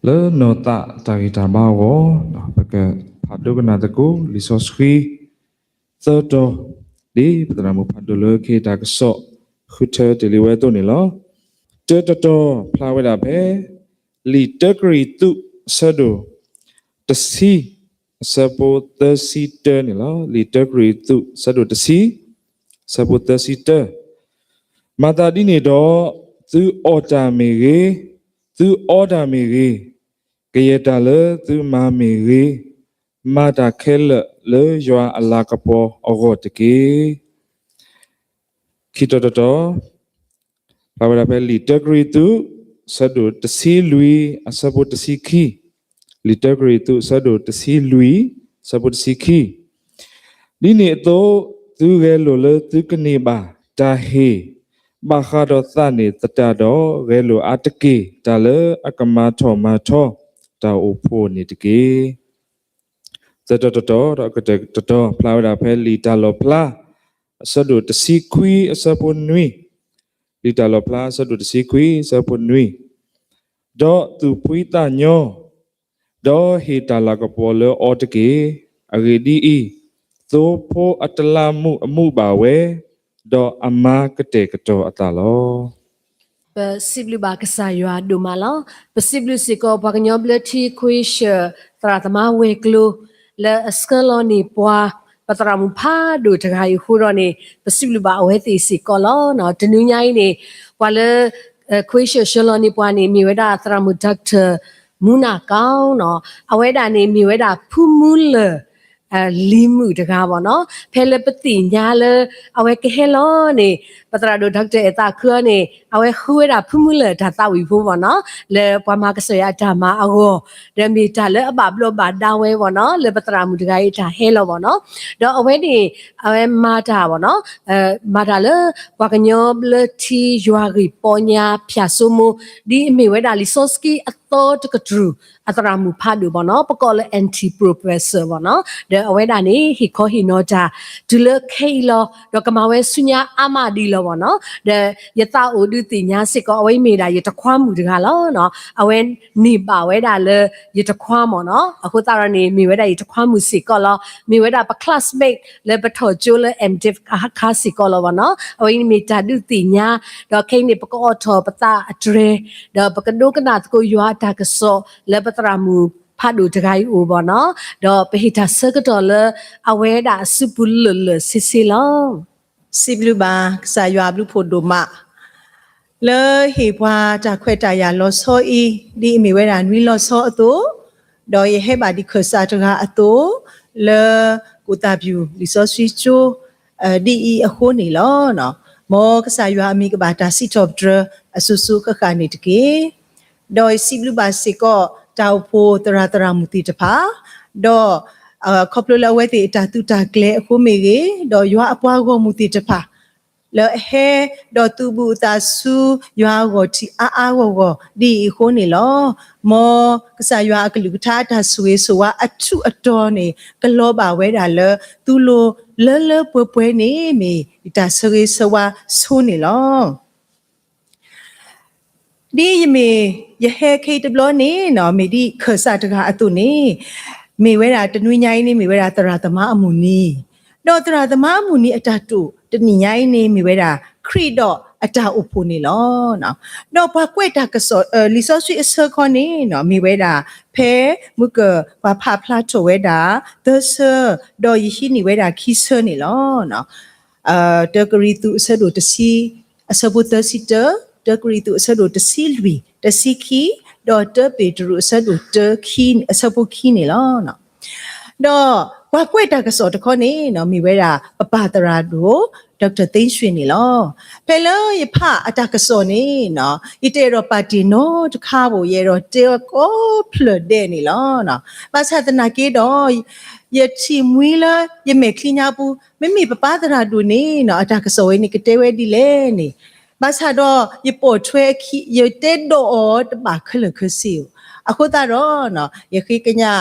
လၢနီၢ်သးတၢ်ဂံၢ်တၢ်ဘါအဂီၢ်, ပကဖးဒိကနၣ်သကိး လံာ်စီဆှံ သၢတီၤ, ဒ်ပသရၣ်မုၣ်ဖးဒိၣ်လၢ ခ့တၢ်ကစီၣ် ဃုထၢတ့ၢ်လံဝဲအသိးန့ၣ်လီၤ. တၢတတီၤ ဖျါဝဲဒၣ်ဖဲ လံာ်တၢကရံၣ်သူး အဆၢဒိၣ်တဆံ အဆၢဖိသၢဆံတၢန့ၣ်လီၤ. လံာ်တၢကရံၣ်သူး အဆၢဒိၣ်တဆံ အဆၢဖိသၢဆံတၢ, မၤသးဒ်န့ၣ်ဒီး, သုအီၣ်တၢ်မ့ၢ်ဂ့ၤ, သုအီတၢ်မ့ၢ်ဂ့ၤ, ကယဲၢ်တၢ်လၢသုမၤမ့ၢ်ဂ့ၤ, မၤတၢ်ခဲလၢာ်လၢယွၤအလၤကပီၤအဂီၢ်တက့ၢ်. ခံတီၤတတီၤ, ဖျါဝဲဒၣ်ဖဲလံာ်တၢကရံၣ်သူး အဆၢဒိၣ်တဆံလွံၢ် အဆၢဖိတဆံခံ, လံာ်တၢကရံၣ်သူး အဆၢဒိၣ်တဆံလွံၢ် အဆၢဖိတဆံခံ, ဒ်န့ၣ်အသိး, သုဂဲၤလိာ်လၢသုကန့ၢ်ဘၣ်တၢ်ဟ့ၣ်, ဘၣ်ဃးဒီးသးန့ၣ်သတးဒီး ဂဲၤလိာ်အါတက့ၢ် တၢ်လၢအကမၤထီၣ်မၤထီ တၢ်အိၣ်ဖှိၣ်န့ၣ်တက့ၢ်. သၢတီၤတတီၤ ဒီးကတၢၢ်တတီၤ ဖျါဝဲဒၣ်ဖဲလံာ်တၢ်လီၣ်ဖျါ အဆၢဒိၣ်တဆံခွံ အဆၢဖိနွံ, လံာ်တၢ်လီၣ်ဖျါ အဆၢဒိၣ်တဆံခွံ အဆၢဖိနွံ, ဒီးသူၣ်ဖှံသးညီ, ဒီးဟ့ၣ်တၢ်လၤကပီၤလၢအီၤတက့ၢ်. အဂ့ၢ်ဒ်အံၤ, သိဖိအတလးမူးအမူးဘၣ်ဝဲ, ဒီးအမါကတဲာ်ကတီၤအသးလီၤ. ပစံးဘျုးဘၣ်ကစၢ်ယွၤဒိၣ်မးလီၤ. ပစံးဘျုးစ့ၢ်ကီး ပှၤကညီဘျၢထံခွ့ၡၢၣ် သရၣ်သမါဝဲၤကျိၤ လၢအဆှၢလီၤန့ၢ်ပှၤ ပသရၣ်မုၣ်ဖးဒိၣ်တဂၤအံၤအဃိဒီးန့ၣ် ပစံးဘျုးဘၣ်အဝဲသ့ၣ်စ့ၢ်ကီးလီၤ. တနွံညါအံၤန့ၣ် ပှၤလၢ ခွ့ၡၢၣ်ဆှၢလီၤန့ၢ်ပှၤန့ၣ် မ့ၢ်ဝဲဒၣ်သရၣ်မုၣ် Doctor မူနၢ်ကီ နီၤ. အဝဲဒၣ်န့ၣ် မ့ၢ်ဝဲဒၣ်ဖုမူလၢၢ် လံၤမုၣ်တဂၤဘၣ်နီၤ. ဖဲလၢပသ့ၣ်ညါလၢ အဝဲကဟဲလီၤန့ၣ် ပသရၣ်ဒိၣ် Doctor အဲၣ်သးခုအီၤန့ၣ် အဝဲဃုဝဲဒၣ်ဖုမူလၢၢ်တၢ်သးဝံၣ်ဖိဘၣ်နီၤ လၢပှၤမၤကစၢ်ယွၤအတၢ်မၤအဂီၢ်, ဒီးမ့ၢ်တၢ်လၢအဘၣ်ဘျီးဘၣ်ဒါဝဲဘၣ်နီၤ လၢပသရၣ်မုၣ်တဂၤအံၤတၢ်ဟဲလီၤဘၣ်နီၤ. ဒီးအဝဲန့ၣ် အဝဲမၤတၢ်ဘၣ်နီၤ မၤတၢ်လၢ ပှၤကညီဘျၢထံယွၤဂ့ၢ်ပီညါဖၠၣ်စိမိ ဒ်အမ့ၢ်ဝဲဒၣ်လံာ်စီဆှံအသီတကတြူၢ် အသရၣ်မုၣ်ဖးဒိၣ်ဘၣ်နီၤ ပကိးလၢ Anti Professor ဘၣ်နီၤ. ဒီးအဝဲဒၣ်န့ၣ် ဟ့ၣ်ခီဟ့ၣ်နီၤတၢ် တုၤလၢခဲအံၤလီၤ ဒီးကမၤဝဲဆူညါအါမးဒံးလီၤဘၣ်နီၤ. ဒီးယသးအိၣ်ဒုးသ့ၣ်ညါစ့ၢ်ကီး အဝဲမ့ၢ်ဒၣ်ယတခွါမုၣ်တဂၤလီၤနီၤ. အဝဲန့ၢ်ဘၣ်ဝဲဒၣ်လၢယတခွါမ့ၢ်နီၤ အဃိသတးဒီးန့ၣ် မ့ၢ်ဝဲဒၣ်ယတခွါမုၣ်စ့ၢ်ကီးလီၤ. မ့ၢ်ဝဲဒၣ်ပ classmate လၢပထီၣ်ကၠိလၢ MDiv အခါစ့ၢ်ကီးလီၤဘၣ်နီၤ. အဝဲန့ၣ်မ့ၢ်တၢ်ဒုးသ့ၣ်ညါ ဒီးခဲအံၤန့ၣ် ပကအိးထီၣ်ပသးအတြဲၤ ဒီးပကဒိကနၣ်သကိးယွၤအတၢ်ကစီၣ်လၢပသရၣ်မုၣ်ဖးဒိၣ်တဂၤအံၤအအိၣ်ဘၣ်နီၤ. ဒီးပဟ့ၣ်တၢ်ဆၢကတီၢ်လၢအဝဲဒၣ်အစုပူၤလၢာ်လၢာ်ဆ့ဆ့လီၤ. စံးဘျုးဘၣ်ကစၢ်ယွၤအဘျုးဖှိၣ်ဒိၣ်မး လၢဟ့ၣ်ပှၤတၢ်ခွဲးတၢ်ယာ်လီၤဆီအံၤ ဒ်အမ့ၢ်ဝဲဒၣ်နွံလီၤဆီအသိး, ဒီးယဟဲဘၣ်ဒံးခၢၣ်စးတဂၤအသိး, လၢကူၣ်သၣ်ပျူၢ်လံာ်စီဆှံကၠိ ဒ်အံၤအဃိန့ၣ်လီၤ. မ်ကစၢ်ယွၤအမံၤကဘၣ်တၢ်စံးထီၣ်ပတြၢၤအစိၤစိၤဃၣ်ဃၣ်န့ၣ်တက့ၢ်. ဒီးယစံးဘျုးဘၣ်စ့ၢ်ကီး တၢ်အိၣ်ဖှိၣ်သရၣ်သရၣ်မုၣ်သ့ၣ်တဖၣ်, ဒီး ခီဖျိလၢအဝဲသ့ၣ်အတၢ်သုးတၢ်ကျဲၤအဃိမ့ၢ်ဂ့ၤ, ဒီးယွၤအပှၤဂီၢ်မုၢ်သ့ၣ်တဖၣ် လၢအဟဲဒီးသုးဘူးအသးဆူယွၤအဂီၢ်ထံးအါအါဂီၢ်ဂီၢ် ဒ်အံၤအဃိန့ၣ်လီၤ. မ်ကစၢ်ယွၤအကလုၢ်ကထါအတၢ်ဆိၣ်ဂ့ၤဆိၣ်ဝါအထူးအတီၤန့ၣ် ကလီၤဘၣ်ဝဲဒၣ်လၢသုလိၤလၢလၢပှဲၤပှဲၤန့ၣ် မ့ၢ်ယတၢ်ဆၢဂ့ၤဆၢဝါဆိန့ၣ်လီၤ. ဒ်ယမ့ၢ် ယဟဲခဲအံၤတဘျီန့ၣ်နီၤ မ့ၢ်ဒ်ခၢၣ်စးတဂၤအသိးန့ၣ် မ့ၢ်ဝဲဒၣ်တနွံညါအံၤန့ၣ် မ့ၢ်ဝဲဒၣ်သရၣ်သမါအမုၢ်နံၤ, ဒီးသရၣ်သမါအမုၢ်နံၤအတၢ်တိာ်တနံၣ်ညါအံၤန့ၣ် မ့ၢ်ဝဲဒၣ်ခရံာ်ဒီးအတၢ်အိၣ်ဖှိၣ်န့ၣ်လီၤ. ဒီးပှၤကွဲးတၢ်ကစီၣ် လံာ်စီဆှံအဆၢခီန့ၣ်နီၤ မ့ၢ်ဝဲဒၣ် ဖဲမုၢ်ကၢၢ်ပှၤဖးဖျါထီၣ်ဝဲဒၣ် သၢဆၢ, ဒီးယဟံးန့ၢ်ဝဲဒၣ်ခံဆၢန့ၣ်လီၤ. တၢကရံၣ်သူးအဆၢဒိၣ်တဆံ အဆၢဖိသၢဆံတၢ, တၢကရံၣ်သူးအဆၢဒိၣ်တဆံလွံၢ် တဆံခံ, ဒီးတၢပ့းတရူးအဆၢဒိၣ်တၢ အဆၢဖိခံန့ၣ်လီၤ. ဒီးပှၤကွဲးတၢ်ကစီၣ်တခီန့ၣ်နီၤ မ့ၢ်ဝဲဒၣ် ပပၢ်သရၣ်ဒိၣ် Doctor သ့ၣ်ဆှ့ၣ်န့ၣ်လီၤ. ဖဲလၢယဖးအတၢ်ကစီၣ်န့ၣ်နီၤ ယတအဲၣ်ဒိးပာ်တ့ၢ်နီတခါဘၣ် ယအဲၣ်ဒိးတဲအီၤကိးဖျၢၣ်ဒဲးန့ၣ်လီၤ. ဘၣ်ဆၣ်သနာ်က့ဒီး ယထံၣ်မှံလၢယမဲာ်ချံညါပူၤ မ့မ့ၢ်ပပၢ်သရၣ်ဒိၣ်န့ၣ်နီၤ အတၢ်ကစီၣ်ဝဲန့ၣ် ကတဲဝဲဒ်လဲၣ်န့ၣ်, ဘၣ်ဆၣ်ဒီးယပိာ်ထွဲအခံ ယတဲဒီးအီၤတဘၣ်ခဲလၢာ်ခဲဆ့ဧိၤ, အဃိသတးဒီး ယဃ့ကညး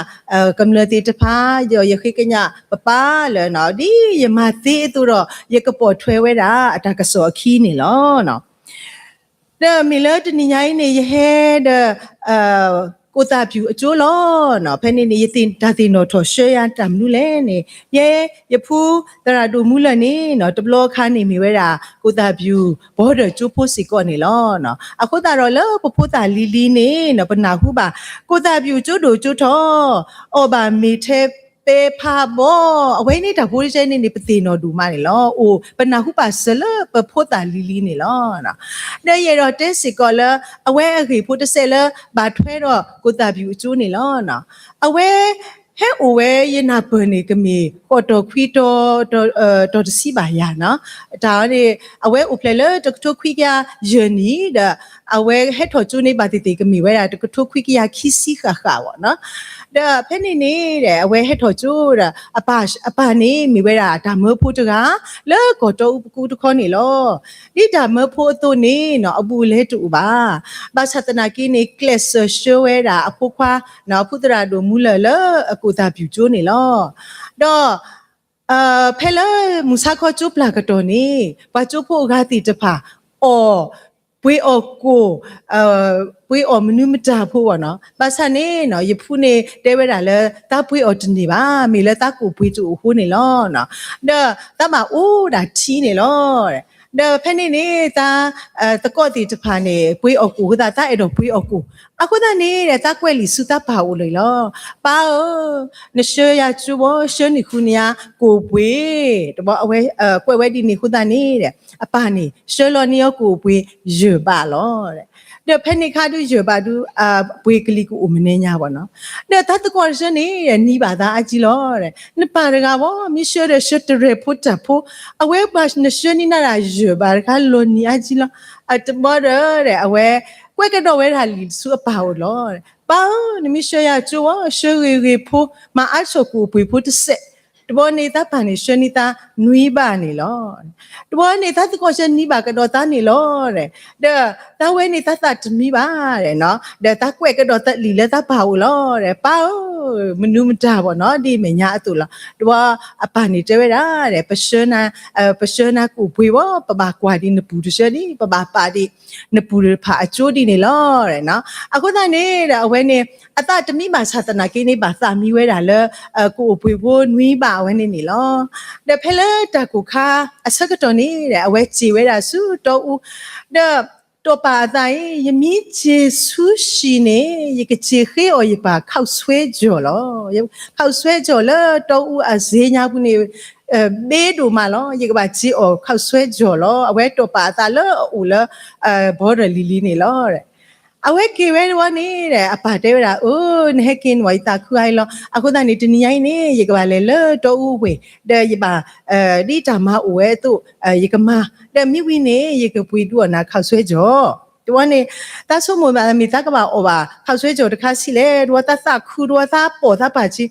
ကမျၢၢ်သ့ၣ်တဖၣ် ဒီးယဃ့ကညးပပၢ်လၢ ဒ်ယမၤသ့အသိးဒီး ယကပိာ်ထွဲဝဲဒၣ်အတၢ်ကစီၣ်အခံန့ၣ်လီၤ. ဒီးမ့ၢ်လၢတနံၤညါအံၤန့ၣ် ယဟဲဒီး ကိၣ်သၣ်ပျူၤအကၠိလီၤ. ဖဲန့ၣ်န့ၣ် ယတၢ်သ့ၣ်နီၣ်ထီၣ်ဆှၢယၤတၢ်မနုၤလဲၣ်န့ၣ် ယဲယဖုသရၣ်ဒိၣ်မူလၢာ်န့ၣ် တဘျီအခါန့ၣ်မ့ၢ်ဝဲဒၣ် ကိၣ်သၣ်ပျူၤ ဘီဒၢၣ်ကၠိဖိစ့ၢ်ကီးန့ၣ်လီၤ. အဃိသတးဒီးလၢပဖိသၣ်လံၤလံၤန့ၣ် ပနၢ်ဟူဘၣ် ကိၣ်သၣ်ပျူၤကၠိဒိၣ်ကၠိထီ အီၣ်ဘၣ်မ့ၤထဲပဲဖးဘီ အဝဲန့ၣ်တၢ်ဖိတကဲန့ၣ်န့ၣ် ပသ့ၣ်နီၣ်ဒိၣ်မးန့ၣ်လီၤ. အိၣ်ပနၢ်ဟူပာ်စၢၤလၢပဖိသၣ်လံၤလံၤန့ၣ်လီၤ. ဒီးယအဲၣ်ဒိးတဲစ့ၢ်ကီးလၢ အဝဲအဂ့ၢ်ဖိတစဲးလၢဘၣ်ထွဲဒီးကိၣ်သၣ်ပျူၤအကၠိန့ၣ်လီၤ. အဝဲ ဟဲအိၣ်ဝဲယနၢ်ပၢၢ်န့ၣ် ကမ့ၢ်ဃိးတီၤခွံတီၤ တီၤတဆံဘၣ်ယၤနီၤ. တၢ်န့ၣ် အဝဲအိၣ်ဖျဲၣ်လၢတကထိခွံကယၤယဲၢ်နံၣ်ဒီး အဝဲဟဲထီၣ်ကၠိန့ၣ်ဘၣ်သ့ၣ်သ့ၣ် ကမ့ၢ်ဝဲဒၣ်တကထိခွံကယၤခံဆံဃၣ်ဃၣ်ဘၣ်နီၤ. ဒီးဖဲန့ၣ်န့ၣ်ဒီး အဝဲဟဲထီၣ်ကၠိဒီး အပၢ်န့ၣ်မ့ၢ်ဝဲဒၣ်တၢ်မၢဖိတဂၤ လၢကီၢ်တီအူပကူတခီန့ၣ်လီၤ. ဒ်တၢ်မၢဖိအသိးန့ၣ်နီၤ အဘူးအလဲတအိၣ်ဘၣ်. ဘၣ်ဆၣ်သနာ်က့န့ၣ် ကျဲးစၢးဆှၢဝဲဒၣ်အဖိခွါ ဖုသရၣ်ဒိၣ်မူလၢာ်လၢအကိၣ်သၣ်ပျူၤကၠိန့ၣ်လီၤ. ဒီး ဖဲလၢမုၢ်ဆါခီကၠိပျၢ်ကတီၢ်န့ၣ် ပှၤကၠိဖိအဂၤသ့ၣ်တဖၣ် အီၣ် ပှ့ၤအီၣ်ကိၣ် ပှ့ၤအီၣ်မနုၤမတၤဖိဘၣ်နီၤ. ဘၣ်ဆၣ်န့ၣ်နီၤ ယဖုန့ၣ်တဲဝဲဒၣ်လၢ သးပှ့ၤအီၣ်တန့ၢ်ဘၣ်, မ့ၢ်လၢသးကိၣ်ပှ့ၤတအိၣ်အဃိန့ၣ်လီၤ. ဒီးသးဘၣ်အိၣ်ဒၣ်ထံန့ၣ်လီၤ. ဒီးဖဲန့ၣ်န့ၣ် သး သကိးသ့ၣ်တဖၣ်န့ၣ် ပှ့ၤအီၣ်ကိၣ်အဃိသတး သးအဲၣ်ဒိးပှ့ၤအီၣ်ကိၣ်. အဃိသတးန့ၣ် သးကွဲးလံာ်ဆူသးပၢ်အိၣ်လီၤလီၤ. ပၢ်ဧၢ, နဆှၢယၤကၠိဘီ, ဆှၢန့ၢ်ဃုာ်န့ၢ်ယၤကိၣ်ပှ့ၤ. တဘျီအဝဲကွဲးဝဲဒ်န့ၣ်အဃိသတးန့ၣ် အပၢ်န့ၣ် ဆှၢလီၤန့ၢ်အီၤကိၣ်ပှ့ၤယဲၢ်ဘးလီၤ. ဒီးဖဲန့ၣ်အခါဒုးယဲၢ်ဘးဒုး ပှ့ၤကလံၤကအိၣ်မနုၤညါဘၣ်နီၤ. ဒီးသးသကိးတဆၢန့ၣ် နံၤဘၣ်သးအါကံလီၤ. နပၢ်တဂၤဘၣ် မ့ၢ်ဆှၢဒီးဆှၢတရဲၣ်ဖိတၢ်ဖိ, အဝဲပှၤနဆှၢန့ၢ်နၤဒၣ်ယဲၢ်ဘးတခါလီၤနံၤအါကံလီၤ. အတဘျီဒီး အဝဲကွဲးကဒီးဝဲဒၣ်လံာ်ဆူအပၢ်အိၣ်လီၤ. ပၢ်ဧၢ, နမ့ၢ်ဆှၢယၤကၠိဘၣ် ဆှၢဂ့ၤဂ့ၤဖိ, မၤအါထီၣ်ကိၣ်ပှ့ၤဖိတစဲး. တဘျီန့ၣ်သးပၢ်န့ၣ်ဆှၢန့ၢ်သးနွံဘးန့ၣ်လီၤ. တဘျီန့ၣ်သးသကိးဆၢနံၤဘၣ်ကဒီးသးန့ၣ်လီၤ. ဒီးသးဝဲန့ၣ်သးသးတမံဘၣ်နီၤ. ဒီးသးကွဲးကဒီးလံာ်လၢသးပၢ်အိၣ်လီၤ. ပၢ်ဧၢ, မနုၤမတၤဘၣ်နီၤ ဒ်မဲာ်ညါအသိးလီၤ. တဘျီအပၢ်န့ၣ်တဲဝဲဒၣ် ပဆှၢနၤကိၣ်ပှ့ၤဘၣ်, ပဘၣ်ကွၢ်ဒံးနပူၤတဆှၢဒံး, ပဘၣ်ပာ်ဒံးနပူၤတဖၣ်အကၠိဒ်န့ၣ်လီၤ. အဃိသတးန့ၣ်ဒီး အဝဲန့ၣ် အသးတမံဘၣ်ဆၣ်သနာ်က့န့ၣ် ဘၣ်သးမံဝဲဒၣ်လၢ ကိၣ်အိၣ်ပှ့ၤဖိနွံဘးအဝဲန့ၣ်န့ၣ်လီၤ. ဒီးဖဲလၢတၢ်ကိၢ်ခါအဆၢကတီၢ်န့ၣ်ဒီး အဝဲစံးဝဲဒၣ်ဆူတီအူ, ဒီးတီၢ်ပာ်အသးအံၤ ယမ့ၢ်စံးဆူဟံၣ်န့ၣ် ယကစံးဃ့အီၤယပၢ်ခီၣ်ဆွဲကၠီၣ်လီၤ. ခီၣ်ဆွဲကၠီၣ်လၢတီအူအစ့ညါပူၤန့ၣ် ဘ့ဒိၣ်မးလီၤ. ယကဘၣ်စံးအီၤခီၣ်ဆွဲကၠီၣ်လီၤ. အဝဲတီၢ်ပာ်အသးလၢအအိၣ်လၢ ဘီဒၢၣ်လံၤလံၤန့ၣ်လီၤ. အဝဲက့ၤဝဲတဘျီန့ၣ်ဒီး အပၢ်တဲဝဲဒၣ် အၢ နဟဲက့ၤန့ၣ် ယသးခုအါအံၤလီၤ. အဃိသတးန့ၣ် တနံၤညါအံၤန့ၣ် ယကဘၣ်လဲၤလၢတီအူဝဲၢ် ဒီးယဘၣ် ဒ်တၢ်မၤအိၣ်ဝဲအသိး ယကမၤ, ဒီးမ့ၢ်ဝံၤန့ၣ် ယကပှ့ၤဒုးအီၣ်နၤခီၣ်ဆွဲကၠီၣ်. တဘျီန့ၣ် သးဆိကမိၣ်ဘၣ်မ့ၢ်သးကဘၣ်အီၣ်ဘၣ်ခီၣ်ဆွဲကၠီၣ်တခါဆံးလဲၣ်, တဘျီသးသးခု တဘျီသးပိာ်သးပာ်ဆံး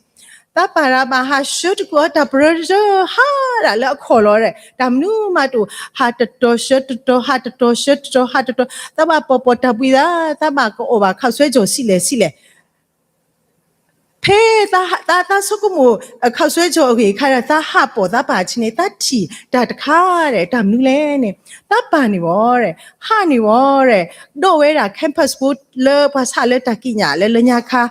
သးပာ်တၢ်ဘၣ်ဟးဆှၢတကူာ်အီၤတၢ်ပရၢတရၢ ဟးဒၣ်လၢအခီၣ်လီၤဒီး တၢ်မနုၤမးတအိၣ်, ဟးတတီၤဆှၢတတီၤ ဟးတတီၤဆှၢတတီၤ ဟးတတီၤ, သးဘၣ်ပိာ်ပိာ်တၢ်ဘှံးသး, သးဘၣ်ကအိၣ်ဘၣ်ခီၣ်ဆွဲကၠီၣ်ဆံးလဲၣ်ဆံးလဲၣ် ဖဲသးသးဆိကမိၣ် ခီၣ်ဆွဲကၠီၣ်အဂ့ၢ်အခါဒီး သးဟးပိာ်သးပာ်ဆံးန့ၣ် သးထံၣ်တၢ်တခါဒီး တၢ်မနုၤလဲၣ်န့ၣ် သးပၢ်န့ၣ်ဝဲဒီး ဟးန့ၣ်ဝဲဒီး ဒိးဝဲဒၣ် campus ဖိလၢပှၤဆးလၢတၢ်ကံးညာ်လၢလၢညါခါ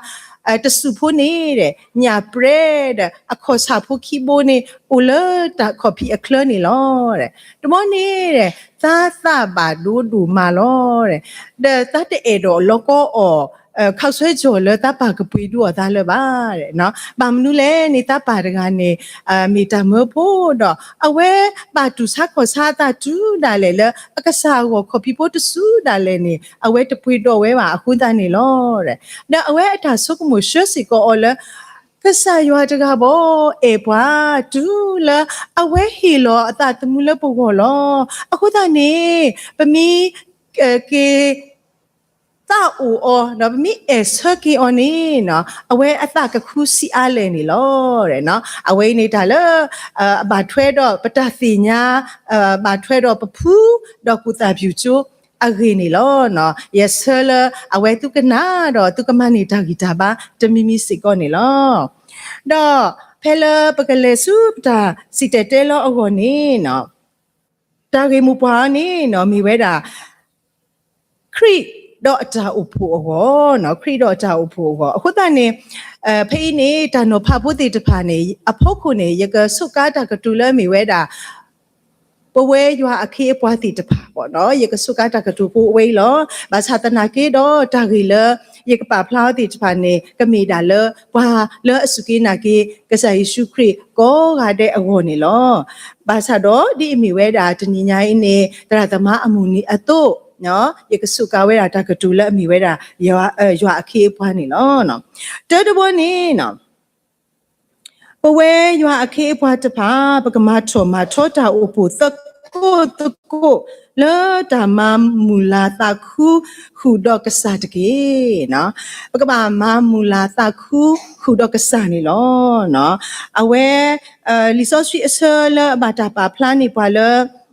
တစူၢ်ဖိန့ၣ်ဒီး ညၣ်ပြဲဒီး အခီၣ်ဆၣ်ဖိခံဘိန့ၣ် အိၣ်လၢတၢ်ခီၣ်ဖံးအချၢန့ၣ်လီၤ. တဘျီန့ၣ်ဒီး သးသးဘၣ်ဒိဒိၣ်မးလီၤ. ဒီးသးတအဲၣ်ဒိးလီၤကီအီၤ ခီၣ်ဆွဲကၠီၣ်လၢသးပၢ်ကပှ့ၤဒုးအီၣ်သးလၢၤဘၣ်. ဘၣ်မနုၤလဲၣ်န့ၣ် သးပၢ်တဂၤန့ၣ် မ့ၢ်တၢ်မၢဖိဒီး အဝဲဘၣ်တူၢ်ဆါခီၣ်ဆါအသးတုၤဒၣ်လဲာ်လၢ အကစၢ်အဂီၢ်ခီၣ်ဖံးဖိတစုဒၣ်လဲာ်န့ၣ် အဝဲတပှ့ၤဒိးဝဲဘၣ်အဃိသတးန့ၣ်လီၤ. ဒီးအဝဲအတၢ်ဆိကမိၣ်ဆှၢစ့ၢ်ကီးအီၤလၢ ကစၢ်ယွၤတဂၤဘၣ် အဲၣ်ပှၤတုၤလၢအဝဲဟ့ၣ်လီၤအသးသမူလၢပဂီၢ်လီၤ. အဃိသတးန့ၣ် ပမ့ၢ်က့ၤ သးအိၣ်အီၤ ဒီးပမ့ၢ်အဲၣ်ဆၢက့ၤအီၤန့ၣ် အဝဲအသးကခူဆံးအါလဲၣ်န့ၣ်လီၤ. အဝဲအံၤန့ၣ်တၢ်လၢ ဘၣ်ထွဲဒီးပတၢ်သ့ၣ်ညါ ဘၣ်ထွဲဒီးပဖု ဒီးကိၣ်သၣ်ပျူၤကၠိအဂ့ၢ်န့ၣ်လီၤ. ယဆၢလၢအဝဲသုကနၣ်ဒီးသုကမၤန့ၢ်တၢ်ဂံၢ်တၢ်ဘါတမံၤမံၤစ့ၢ်ကီးန့ၣ်လီၤ. ဒီးဖဲလၢပကလဲၤဆူပတၢ်စံၣ်တဲၤတဲလီၤအဂီၢ်န့ၣ် တၢ်ဂ့ၢ်မိၢ်ပှၢ်အံၤန့ၣ် မ့ၢ်ဝဲဒၣ် ခရံာ် ဒီးအတၢ်အိၣ်ဖှိၣ်အဂီၢ်, ခရံာ်ဒီးအတၢ်အိၣ်ဖှိၣ်အဂီၢ်. အဃိသတးန့ၣ် ဖဲအံၤန့ၣ် တၢ်နီၤဖးဖိသ့ၣ်တဖၣ်န့ၣ် အဖီခိၣ်န့ၣ် ယကဆိးကါတၢ်ကတိၤလၢအမ့ၢ်ဝဲဒၣ် ပဝဲယွၤအခ့အပှၤသ့ၣ်တဖၣ်, ယကဆိးကါတၢ်ကတိၤဖိအဝဲအံၤလီၤ. ဘၣ်ဆၣ်သနာ်က့ဒီး တၢ်ဂ့ၢ်လၢယကပာ်ဖျါအီၤသ့ၣ်တဖၣ်န့ၣ် ကမ့ၢ်ဒၣ်လၢပှၤလၢအစူၢ်က့ၤနာ်က့ၤ ကစၢ်ယ့ၣ်ၡူးခရံာ်ကိးဂၤဒဲးအဂီၢ်န့ၣ်လီၤ. ဘၣ်ဆၣ်ဒီးဒ်အမ့ၢ်ဝဲဒၣ်တနံၤညါအံၤန့ၣ် သရၣ်သမါအမုၢ်နံၤအသိး, ယကဆိးကါဝဲဒၣ်တၢ်ကတိၤလၢအမ့ၢ်ဝဲဒၣ် ယွၤအခ့အပှၤန့ၣ်လီၤ. တၢတဘီန့ၣ် ပဝဲယွၤအခ့အပှၤတဖၣ် ပကမၤထီၣ်မၤထီတၢ်အိၣ်ဖှိၣ်သကိးသကိး လၢတၢ်မၤမုာ်လၤသးခုဃုာ်ဒီးကစၢ်တက့ၢ်. ပကဘၣ်မၤမုာ်လၤသးခုဃုာ်ဒီးကစၢ်န့ၣ်လီၤ. အဝဲ လံာ်စီဆှံအဆၢလၢအဘၣ်တၢ်ပာ်ဖျါန့ၢ်ပှၤလၢ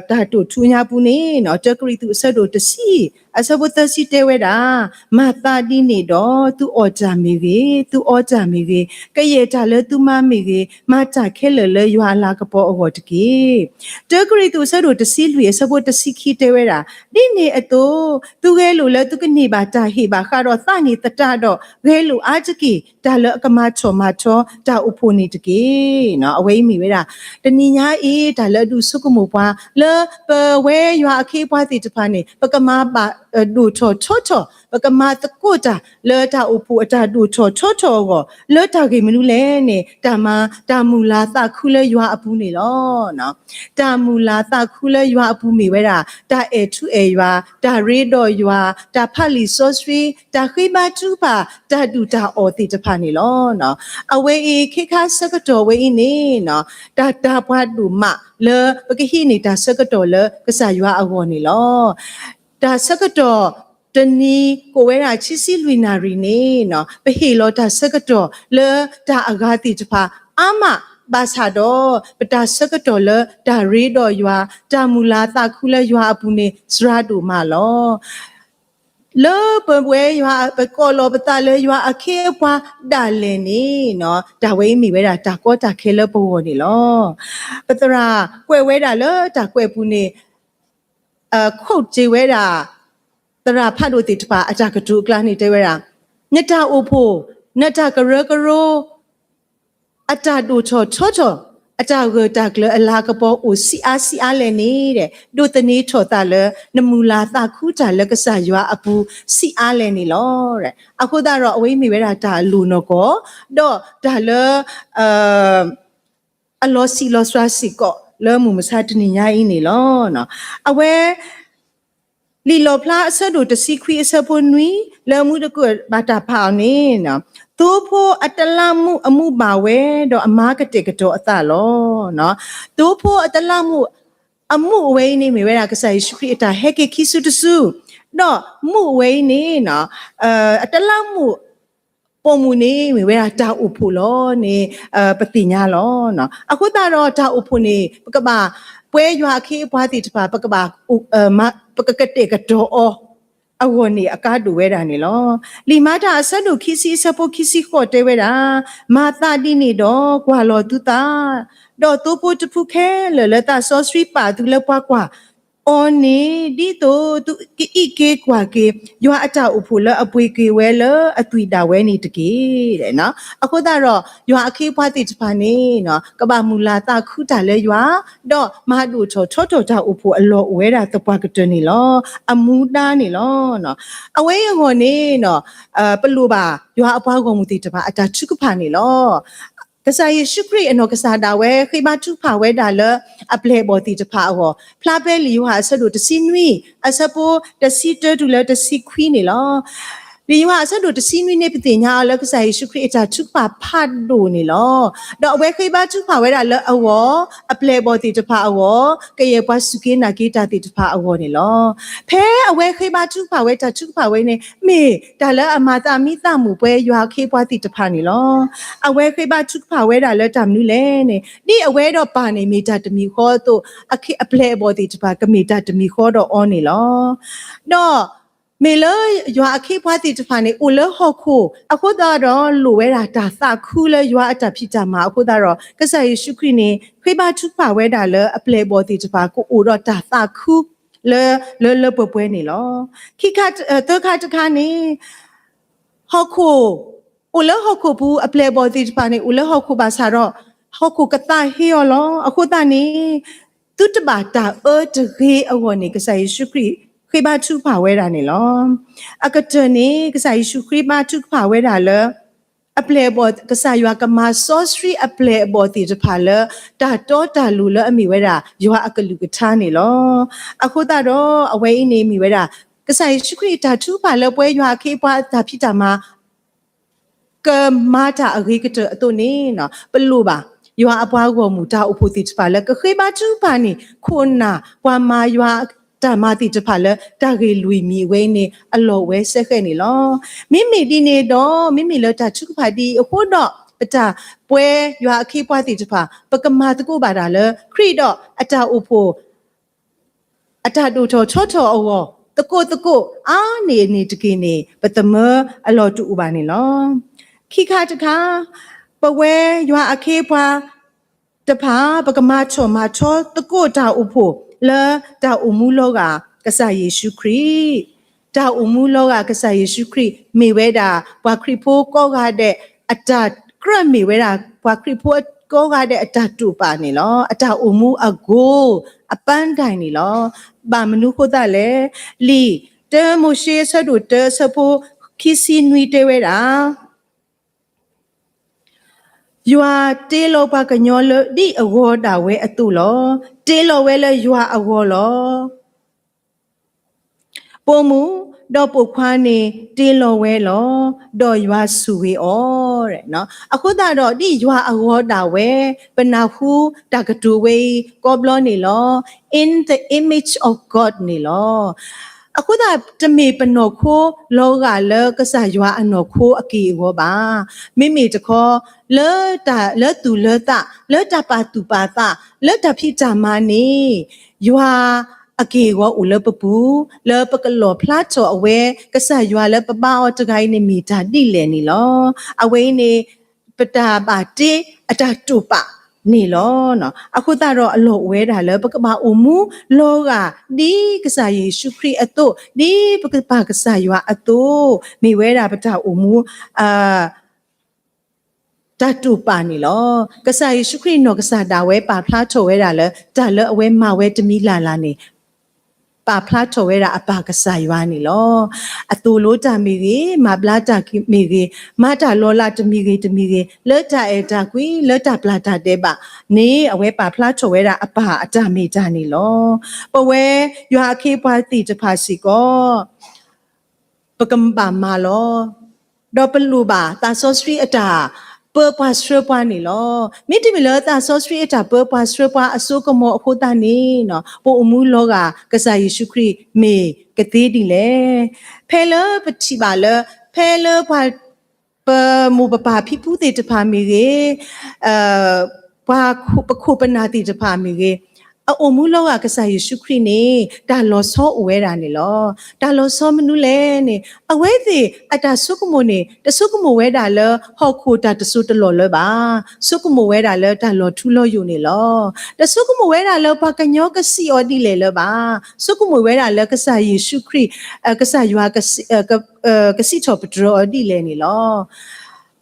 တၢ်တိာ်ထူညါပူၤန့ၣ် တၢကရံၣ်သူးအဆၢဒိၣ်တဆံ အဆၢဖိသၢဆံတဲဝဲဒၣ်, မၤသးဒ်န့ၣ်ဒီး သုအီၣ်တၢ်မ့ၢ်ဂ့ၤ, သုအီတၢ်မ့ၢ်ဂ့ၤ, ကယဲၢ်တၢ်လၢသုမၤမ့ၢ်ဂ့ၤ, မၤတၢ်ခဲလၢာ်လၢယွၤအလၤကပီၤအဂီၢ်တက့ၢ်. တၢကရံၣ်သူးအဆၢဒိၣ်တဆံလွံၢ်အဆၢဖိတဆံခံတဲဝဲဒၣ်, ဒ်န့ၣ်အသိး သုဂဲၤလိာ်လၢသုကန့ၢ်ဘၣ်တၢ်ဟ့ၣ်ဘၣ်ဃးဒီးသးန့ၣ်သတးဒီး ဂဲၤလိာ်အါတက့ၢ် တၢ်လၢအကမၤထီၣ်မၤထီတၢ်အိၣ်ဖှိၣ်န့ၣ်တက့ၢ်. အဝဲအံၤမ့ၢ်ဝဲဒၣ် တနံၤညါအံၤ တၢ်လၢအဒုးဆိကမိၣ်ပှၤ လၢပဝဲယွၤအခ့အပှၤသ့ၣ်တဖၣ်န့ၣ် ပကမၤဘၣ်ဒိၣ်ထီၣ်ထီထီၣ် ပကမၤသကိးတၢ်လၢတၢ်အိၣ်ဖှိၣ်အတၢ်ဒိၣ်ထီၣ်ထီထီၣ်အဂီၢ် လၢတၢ်ဂ့ၢ်မနုၤလဲၣ်န့ၣ် တၢ်မၤတၢ်မုာ်လၤသးခုလၢယွၤအပူၤန့ၣ်လီၤ. တၢ်မုာ်လၤသးခုလၢယွၤအပူၤမ့ၢ်ဝဲဒၣ် တၢ်အဲၣ်ထူအဲၣ်ယွၤ, တၢ်ရ့ဒီးယွၤ, တၢ်ဖးလံာ်စီဆှံ, တၢ်ဃ့ဘါထုကဖၣ်, တၢ်ဒုၣ်တၢ်အီၣ်သ့ၣ်တဖၣ်န့ၣ်လီၤ. အဝဲအံၤ ခ့ခါဆၢကတီၢ်ဝဲအံၤန့ၣ် တၢ်တၢ်ပှၤဒိၣ်မးလၢပကဟံးန့ၢ်တၢ်ဆၢကတီၢ်လၢကစၢ်ယွၤအဂီၢ်န့ၣ်လီၤ. တၢ်ဆၢကတီၢ်တနံၤကိးဝဲဒၣ်ခံဆံလွံၢ်နၣ်ရံၣ်န့ၣ် ပဟ့ၣ်လီၤတၢ်ဆၢကတီၢ်လၢတၢ်အဂၤသ့ၣ်တဖၣ်အါမး ဘၣ်ဆၣ်ဒီး ပတၢ်ဆၢကတီၢ်လၢတၢ်ရ့ဒီးယွၤ, တၢ်မုာ်လၤသးခုလၢယွၤအပူၤန့ၣ် စှၤဒိၣ်မးလီၤ. လၢပဝဲယွၤ ပကိးလီၤပသးလၢယွၤအခ့အပှၤဒၣ်လဲာ်န့ၣ် တၢ်ဝဲအံၤမ့ၢ်ဝဲဒၣ်တၢ်ကီတၢ်ခဲလၢပဂီၢ်န့ၣ်လီၤ. ပသရၣ်ကွဲးဝဲဒၣ်လၢတၢ်ကွဲးပူၤန့ၣ် ခိးတ့ၢ်ဝဲဒၣ် သရၣ်ဖးဒိၣ်သ့ၣ်တဖၣ်အတၢ်ကတိၤအကျါန့ၣ်တဲဝဲဒၣ်, နတၢ်အိၣ်ဖှိၣ်, နတၢ်ကရၢကရိ အတၢ်ဒိၣ်ထီၣ်ထီထီၣ်, အတၢ်ဂၢၢ်တၢ်ကျၢၤအလၤကပီၤအိၣ်ဆံးအါဆံးအါလဲၣ်န့ၣ် ဒိးသန့ၤထီၣ်သးလၢ နမုာ်လၤသးခုတၢ်လၢကစၢ်ယွၤအပူၤဆံးအါလဲၣ်န့ၣ်လီၤ. အဃိသတးဒီး အဝဲအံၤမ့ၢ်ဝဲဒၣ်တၢ်အလိၤနီၢ်ကီၢ်, ဒီးတၢ်လၢ အလီၤဆံးလီၤစှၤစ့ၢ်ကီးလၢမုၢ်မဆါတနံၤညါအံၤန့ၣ်လီၤ. အဝဲ လံာ်လီၣ်ဖျါအဆၢဒိၣ်တဆံခွံအဆၢဖိနွံ လၢမူတကိးဘၣ်တၢ်ဖးအီၤန့ၣ်, သိဖိအတလးမူးအမူးဘၣ်ဝဲ ဒီးအမါကတဲာ်ကတီၤအသးလီၤ. သိဖိအတလးမူးအမူးအဝဲအံၤန့ၣ် မ့ၢ်ဝဲဒၣ်ကစၢ်ယ့ၣ်ၡူးခရံာ်အတၢ်ဟဲက့ၤခံစုတစု, ဒီးမူးအဝဲအံၤန့ၣ် အတလးမူး ပိာ်မုၣ်န့ၣ် မ့ၢ်ဝဲဒၣ်တၢ်အိၣ်ဖှိၣ်လီၤန့ၣ် ပသ့ၣ်ညါလီၤ. အဃိသတးဒီးတၢ်အိၣ်ဖှိၣ်န့ၣ် ပကဘၣ် ပဝဲယွၤအခ့အပှၤသ့ၣ်တဖၣ် ပကဘၣ် ပကကတဲာ်ကတီၤအီၤ အဂီၢ်န့ၣ်အကါဒိၣ်ဝဲဒၣ်န့ၣ်လီၤ. လံာ်မၤတၢ်အဆၢဒိၣ်ခံဆံအဆၢဖိခံဆံဃိးတဲဝဲဒၣ်, မၤသးဒ်န့ၣ်ဒီးကွၢ်လီၤသုသး, ဒီးသိဖိတဖုခဲလၢာ်လၢသးစီဆှံပာ်သုလၢပှၤကွၢ် အီၤန့ၣ် ဒ်သိးသုကအံးက့ၤကွၢ်က့ၤ ယွၤအတၢ်အိၣ်ဖှိၣ်လၢအပှ့ၤက့ၤဝဲလၢအသွံၣ်ဒၣ်ဝဲန့ၣ်တက့ၢ်. အဃိသတးဒီး ယွၤအခ့အပှၤသ့ၣ်တဖၣ်န့ၣ် ကဘၣ်မုၢ်လၢ်သးခုတၢ်လၢယွၤ, ဒီးမၤဒိၣ်ထီၣ်ထီထီၣ်တၢ်အိၣ်ဖှိၣ်အလီၢ်အိၣ်ဝဲဒၣ်သပှၢ်ကတၢၢ်န့ၣ်လီၤ. အမူဒါန့ၣ်လီၤ. အဝဲအံၤအဂီၢ်န့ၣ် ပလိၣ်ဘၣ်ယွၤအပှၤဂီၢ်မုၢ်သ့ၣ်တဖၣ်အတၢ်ထုကဖၣ်န့ၣ်လီၤ. ကစၢ်ယ့ၣ်ၡူးခရံာ်အနီၢ်ကစၢ်ဒၣ်ဝဲ ဃ့ဘါထုကဖၣ်ဝဲဒၣ်လၢအပျဲၢ်အဘီၣ်သ့ၣ်တဖၣ်အဂီၢ်, ဖျါဖဲလံာ်ယိၤဟၣ်အဆၢဒိၣ်တဆံနွံ အဆၢဖိတဆံတၢတုၤလၢတဆံခွံန့ၣ်လီၤ. လံာ်ယိၤဟၣ်အဆၢဒိၣ်တဆံနွံန့ၣ် ပသ့ၣ်ညါအီၤလၢကစၢ်ယ့ၣ်ၡူးခရံာ်အတၢ်ထုကဖၣ်ဖးဒိၣ်န့ၣ်လီၤ. ဒီးအဝဲဃ့ဘါထုကဖၣ်ဝဲဒၣ်လၢအဂီၢ်, အပျဲၢ်အဘီၣ်သ့ၣ်တဖၣ်အဂီၢ်, ကယဲၢ်ပှၤစူၢ်က့ၤနာ်က့ၤတၢ်သ့ၣ်တဖၣ်အဂီၢ်န့ၣ်လီၤ. ဖဲအဝဲဃ့ဘါထုကဖၣ်ဝဲတၢ်ထုကဖၣ်ဝဲန့ၣ် မ့ၢ်တၢ်လၢအမၤသးမံသးမုာ်ပဝဲယွၤအခ့အပှၤသ့ၣ်တဖၣ်န့ၣ်လီၤ. အဝဲဃ့ဘါထုကဖၣ်ဝဲဒၣ်လၢတၢ်မနုၤလဲၣ်န့ၣ် ဒ်အဝဲဒီးပၢ်န့ၣ် မ့ၢ်တၢ်တမံၤဃီအသိး အပျဲၢ်အဘီၣ်သ့ၣ်တဖၣ် ကမ့ၢ်တၢ်တမံၤဃီဒီးအီၤန့ၣ်လီၤ. ဒီးမ့ၢ်လၢယွၤအခ့အပှၤသ့ၣ်တဖၣ်န့ၣ် အိၣ်လၢဟီၣ်ခိၣ် အဃိသတးဒီးလိၣ်ဝဲဒၣ်တၢ်သးခုလၢယွၤအတၢ်ဖံးတၢ်မၤအဃိသတးဒီး ကစၢ်ယ့ၣ်ၡူးခရံာ်န့ၣ် ဃ့ဘါထုကဖၣ်ဝဲဒၣ်လၢအပျဲၢ်အဘီၣ်သ့ၣ်တဖၣ် ကအိၣ်ဒီးတၢ်သးခု လၢလၢလၢပှဲၤပှဲၤန့ၣ်လီၤ. ခံခါ သၢခါတခါန့ၣ် ဟီၣ်ခိၣ် အိၣ်လၢဟီၣ်ခိၣ်ပူၤ အပျဲၢ်အဘီၣ်သ့ၣ်တဖၣ်န့ၣ် အိၣ်လၢဟီၣ်ခိၣ်ဘၣ်ဆၣ်ဒီး ဟီၣ်ခိၣ်ကသးဟ့အီၤလီၤ. အဃိသတးန့ၣ် သုတဘၣ်တၢ်အၢတဂ့ၤအဂီၢ်န့ၣ် ကစၢ်ယ့ၣ်ၡူးခရံာ်ဃ့ဘါထုကဖၣ်ဝဲဒၣ်န့ၣ်လီၤ. အကတၢၢ်န့ၣ် ကစၢ်ယ့ၣ်ၡူးခရံာ်ဘါထုကဖၣ်ဝဲဒၣ်လၢ အပျဲၢ်အဘီၣ် ကစၢ်ယွၤကမၤစီဆှံအပျဲၢ်အဘီၣ်သ့ၣ်တဖၣ်လၢ တၢ်တီတၢ်လိၤလၢအမ့ၢ်ဝဲဒၣ် ယွၤအကလုၢ်ကထါန့ၣ်လီၤ. အဃိသတးဒီး အဝဲအံၤန့ၣ်မ့ၢ်ဝဲဒၣ် ကစၢ်ယ့ၣ်ၡူးခရံာ်အတၢ်ထုကဖၣ်လၢပဝဲယွၤအခ့အပှၤအတၢ်ဖံးတၢ်မၤ ကမၤတၢ်အဂ့ၤကတၢၢ်အသိးန့ၣ် ပလိၣ်ဘၣ် ယွၤအပှၤဂီၢ်မုၢ်တၢ်အိၣ်ဖှိၣ်သ့ၣ်တဖၣ်လၢကဃ့ဘါထုကဖၣ်န့ၣ် ခိၣ်နၢ်ပှၤမၤယွၤတၢ်မၤသ့ၣ်တဖၣ်လၢတၢ်ဂ့ၢ်လွံၢ်မံၤအဝဲအံၤန့ၣ် အလီၢ်ဝဲစဲဃဲးန့ၣ်လီၤ. မ့မ့ၢ်ဒ်န့ၣ်ဒီး မ့မ့ၢ်လၢတၢ်ထုကဖၣ်ဒ်အံၤအဃိဒီး ပတၢ်ပဝဲယွၤအခ့အပှၤသ့ၣ်တဖၣ် ပကမၤသကိးဘၣ်တၢ်လၢ ခရံာ်ဒီးအတၢ်အိၣ်ဖှိၣ် အတၢ်ဒိၣ်ထီၣ်ထီထီၣ်အဂီၢ် သကိးသကိးအါန့ၢ်န့ၣ်တက့ၢ်န့ၣ် ပသမၢအလီၢ်တအိၣ်ဘၣ်န့ၣ်လီၤ. ခံခါတခါ ပဝဲယွၤအခ့အပှၤတဖၣ် ပကမၤထီၣ်မၤထီသကိးတၢ်အိၣ်ဖှိၣ်လၢတၢ်အိၣ်မူလီၤဂာ်ကစၢ်ယ့ၣ်ၡူးခရံာ် တၢ်အိၣ်မူလီၤဂာ်ကစၢ်ယ့ၣ်ၡူးခရံာ် မ့ၢ်ဝဲဒၣ် ပှၤခရံာ်ဖိကိးဂၤဒဲး အတၢ်ကြၢးမ့ၢ်ဝဲဒၣ် ပှၤခရံာ်ဖိကိးဂၤဒဲးအတၢ်တိာ်ပာ်န့ၣ်လီၤ. အတၢ်အိၣ်မူအ goal အပန်းတိုင်န့ၣ်လီၤ. ဘၣ်မနုၤဃိသတးလဲၣ်. လံာ်တၢမိၤၡ့အဆၢဒိၣ်တၢအဆၢဖိခံဆံနွံတဲဝဲဒၣ် ယွၤတ့လီၤပှၤကညီလၢဒ်အဂီၤဒၣ်ဝဲအသိးလီၤ. တ့လီၤဝဲလၢယွၤအဂီၤလီၤ. ပိာ်မုၣ်ဒီးပိာ်ခွါန့ၣ် တ့လီၤဝဲလီၤ. ဒီးယွၤဆိၣ်ဂ့ၤအီၤ. အဃိသတးဒီး ဒ်ယွၤအဂီၤဒၣ်ဝဲ ပနၢ်ဟူတၢ်ကတိၤဝဲအံၤ ကိးဘျီန့ၣ်လီၤ. In the image of God န့ၣ်လီၤ. အဃိသတး တမ့ၢ်ပနီၢ်ခိလီၤဂာ်လၢကစၢ်ယွၤအနီၢ်ခိအက့ၢ်အဂီၤဘၣ်. မ့မ့ၢ်တခီ လၢတၢ် လၢသူၣ်လၢသး လၢတၢ်ပာ်သူၣ်ပာ်သး လၢတၢ်ဖံးတၢ်မၤန့ၣ် ယွၤအက့ၢ်အဂီၤအိၣ်လၢပပူၤ လၢပကလီၣ်ဖျါထီၣ်အဝဲ ကစၢ်ယွၤလၢပဘါအီၤတဂၤအံၤန့ၣ်မ့ၢ်တၢ်ဒ်လဲၣ်န့ၣ်လီၤ. အဝဲအံၤန့ၣ် ပတၢ်ဘၣ်တ့အတၢ်တိာ်ပာ်န့ၣ်လီၤ. အဃိသတးဒီးအလီၢ်အိၣ်ဝဲဒၣ်လၢ ပကဘၣ်အိၣ်မူလီၤဂာ်ဒ်ကစၢ်ယ့ၣ်ၡူးခရံာ်အသိး, ဒ်ပကပာ်ကစၢ်ယွၤအသိး, မ့ၢ်ဝဲဒၣ်ပတၢ်အိၣ်မူ တၢ်တိာ်ပာ်န့ၣ်လီၤ. ကစၢ်ယ့ၣ်ၡူးခရံာ်နီၢ်ကစၢ်ဒၣ်ဝဲပာ်ဖျါထီၣ်ဝဲဒၣ်လၢ တၢ်လၢအဝဲမၤဝဲတမံၤလၢ်လၢ်န့ၣ် ပာ်ဖျါထီၣ်ဝဲဒၣ်အပၢ်ကစၢ်ယွၤန့ၣ်လီၤ. အသိၣ်လိတၢ်မ့ၢ်ဂ့ၤ, မၤဘျါတၢ်မ့ၢ်ဂ့ၤ, မၤတၢ်လီၤလးတမံၤဂ့ၤတမံၤဂ့ၤ, လၢတၢ်အဲၣ်တၢ်ကွံ, လၢတၢ်ပျၢ်တၢ်ဒဲးဘးန့ၣ် အဝဲပာ်ဖျါထီၣ်ဝဲဒၣ်အပၢ်အတၢ်မ့ၢ်တၢ်န့ၣ်လီၤ. ပဝဲယွၤအခ့အပှၤသ့ၣ်တဖၣ်စ့ၢ်ကီး ပကဘၣ်မၤလီၤ. ဒီးပလိၣ်ဘၣ်သးစီဆှံအတၢ်ပၢပှၤဆှၢပှၤန့ၣ်လီၤ. မ့တမ့ၢ်လၢသးစီဆှံအတၢ်ပၢပှၤဆှၢပှၤအစိကမီၤအဃိသတးန့ၣ် ပအိၣ်မူလီၤဂာ်ကစၢ်ယ့ၣ်ၡူးခရံာ်မ့ၢ်ကသ့ဒ်လဲၣ်. ဖဲလၢပထံၣ်ဘၣ်လၢ ဖဲလၢပှၤ ပမိၢ်ပပၢ်ဖံဖုသ့ၣ်တဖၣ်မ့ၢ်ဂ့ၤ, ပှၤပခိၣ်ပနၢ်သ့ၣ်တဖၣ်မ့ၢ်ဂ့ၤ, အအိၣ်မူလီၤဂာ်ကစၢ်ယ့ၣ်ၡူးခရံာ်န့ၣ် တၢ်လီၤဆီအိၣ်ဝဲဒၣ်န့ၣ်လီၤ. တၢ်လီၤဆီမနုၤလဲၣ်န့ၣ် အဝဲသ့ၣ်အတၢ်ဆိကမိၣ်န့ၣ် တဆိကမိၣ်ဝဲဒၣ်လၢဟီၣ်ခိၣ်တၢ်တစိၢ်တလီၢ်လၢၤဘၣ်. ဆိကမိၣ်ဝဲဒၣ်လၢတၢ်လီၤထူလီၤယိာ်န့ၣ်လီၤ. တဆိကမိၣ်ဝဲဒၣ်လၢပှၤကညီကစံးအီၤဒ်လဲၣ်လၢၤဘၣ်. ဆိကမိၣ်ဝဲဒၣ်လၢကစၢ်ယ့ၣ်ၡူးခရံာ် ကစၢ်ယွၤ ကစံးထီၣ်ပတြၢၤအီၤဒ်လဲၣ်န့ၣ်လီၤ.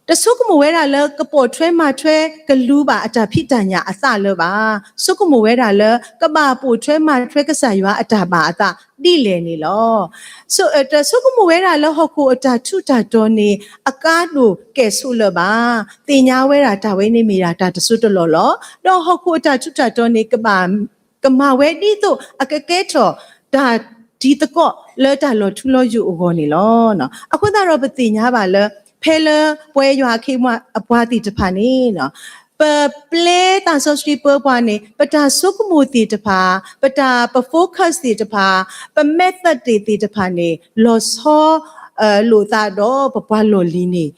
တဆိကမိၣ်ဝဲဒၣ်လၢကပိာ်ထွဲမၤထွဲကလူၤဘၣ်အတၢ်ဖံးတၢ်ညၣ်အသးလၢၤဘၣ်. ဆိကမိၣ်ဝဲဒၣ်လၢ ကဘၣ်ပိာ်ထွဲမၤထွဲကစၢ်ယွၤအတၢ်ဘၣ်အသးဒ်လဲၣ်န့ၣ်လီၤ. တဆိကမိၣ်ဝဲဒၣ်လၢဟီၣ်ခိၣ်အတၢ်ထူးတၢ်တီၤန့ၣ် အကါဒိၣ်ကဲၣ်ဆိးလၢၤဘၣ်. သ့ၣ်ညါဝဲဒၣ်တၢ်ဝဲန့ၣ်မ့ၢ်ဒၣ်တၢ်တစိၢ်တလီၢ်လီၤ. ဒီးဟီၣ်ခိၣ်အတၢ်ထူးတၢ်တီၤန့ၣ် ကဘၣ် ကမၤဝဲဒ်သိးအကကဲထီၣ်တၢ်တံၤသကိးလၢတၢ်လီၤထူလီၤယိာ်အဂီၢ်န့ၣ်လီၤ. အဃိသတးဒီးပသ့ၣ်ညါဘၣ်လၢ ဖဲလၢပဝဲယွၤအခ့အပှၤသ့ၣ်တဖၣ်န့ၣ် ပပျဲသးစီဆှံပၢပှၤန့ၣ် ပတၢ်ဆိကမိၣ်သ့ၣ်တဖၣ်, ပတၢ်ပ focus သ့ၣ်တဖၣ်, ပ method သ့ၣ်တဖၣ်န့ၣ် လီၤဆီလိာ်သးဒီးပပှၤလီၢ်လံၤန့ၣ်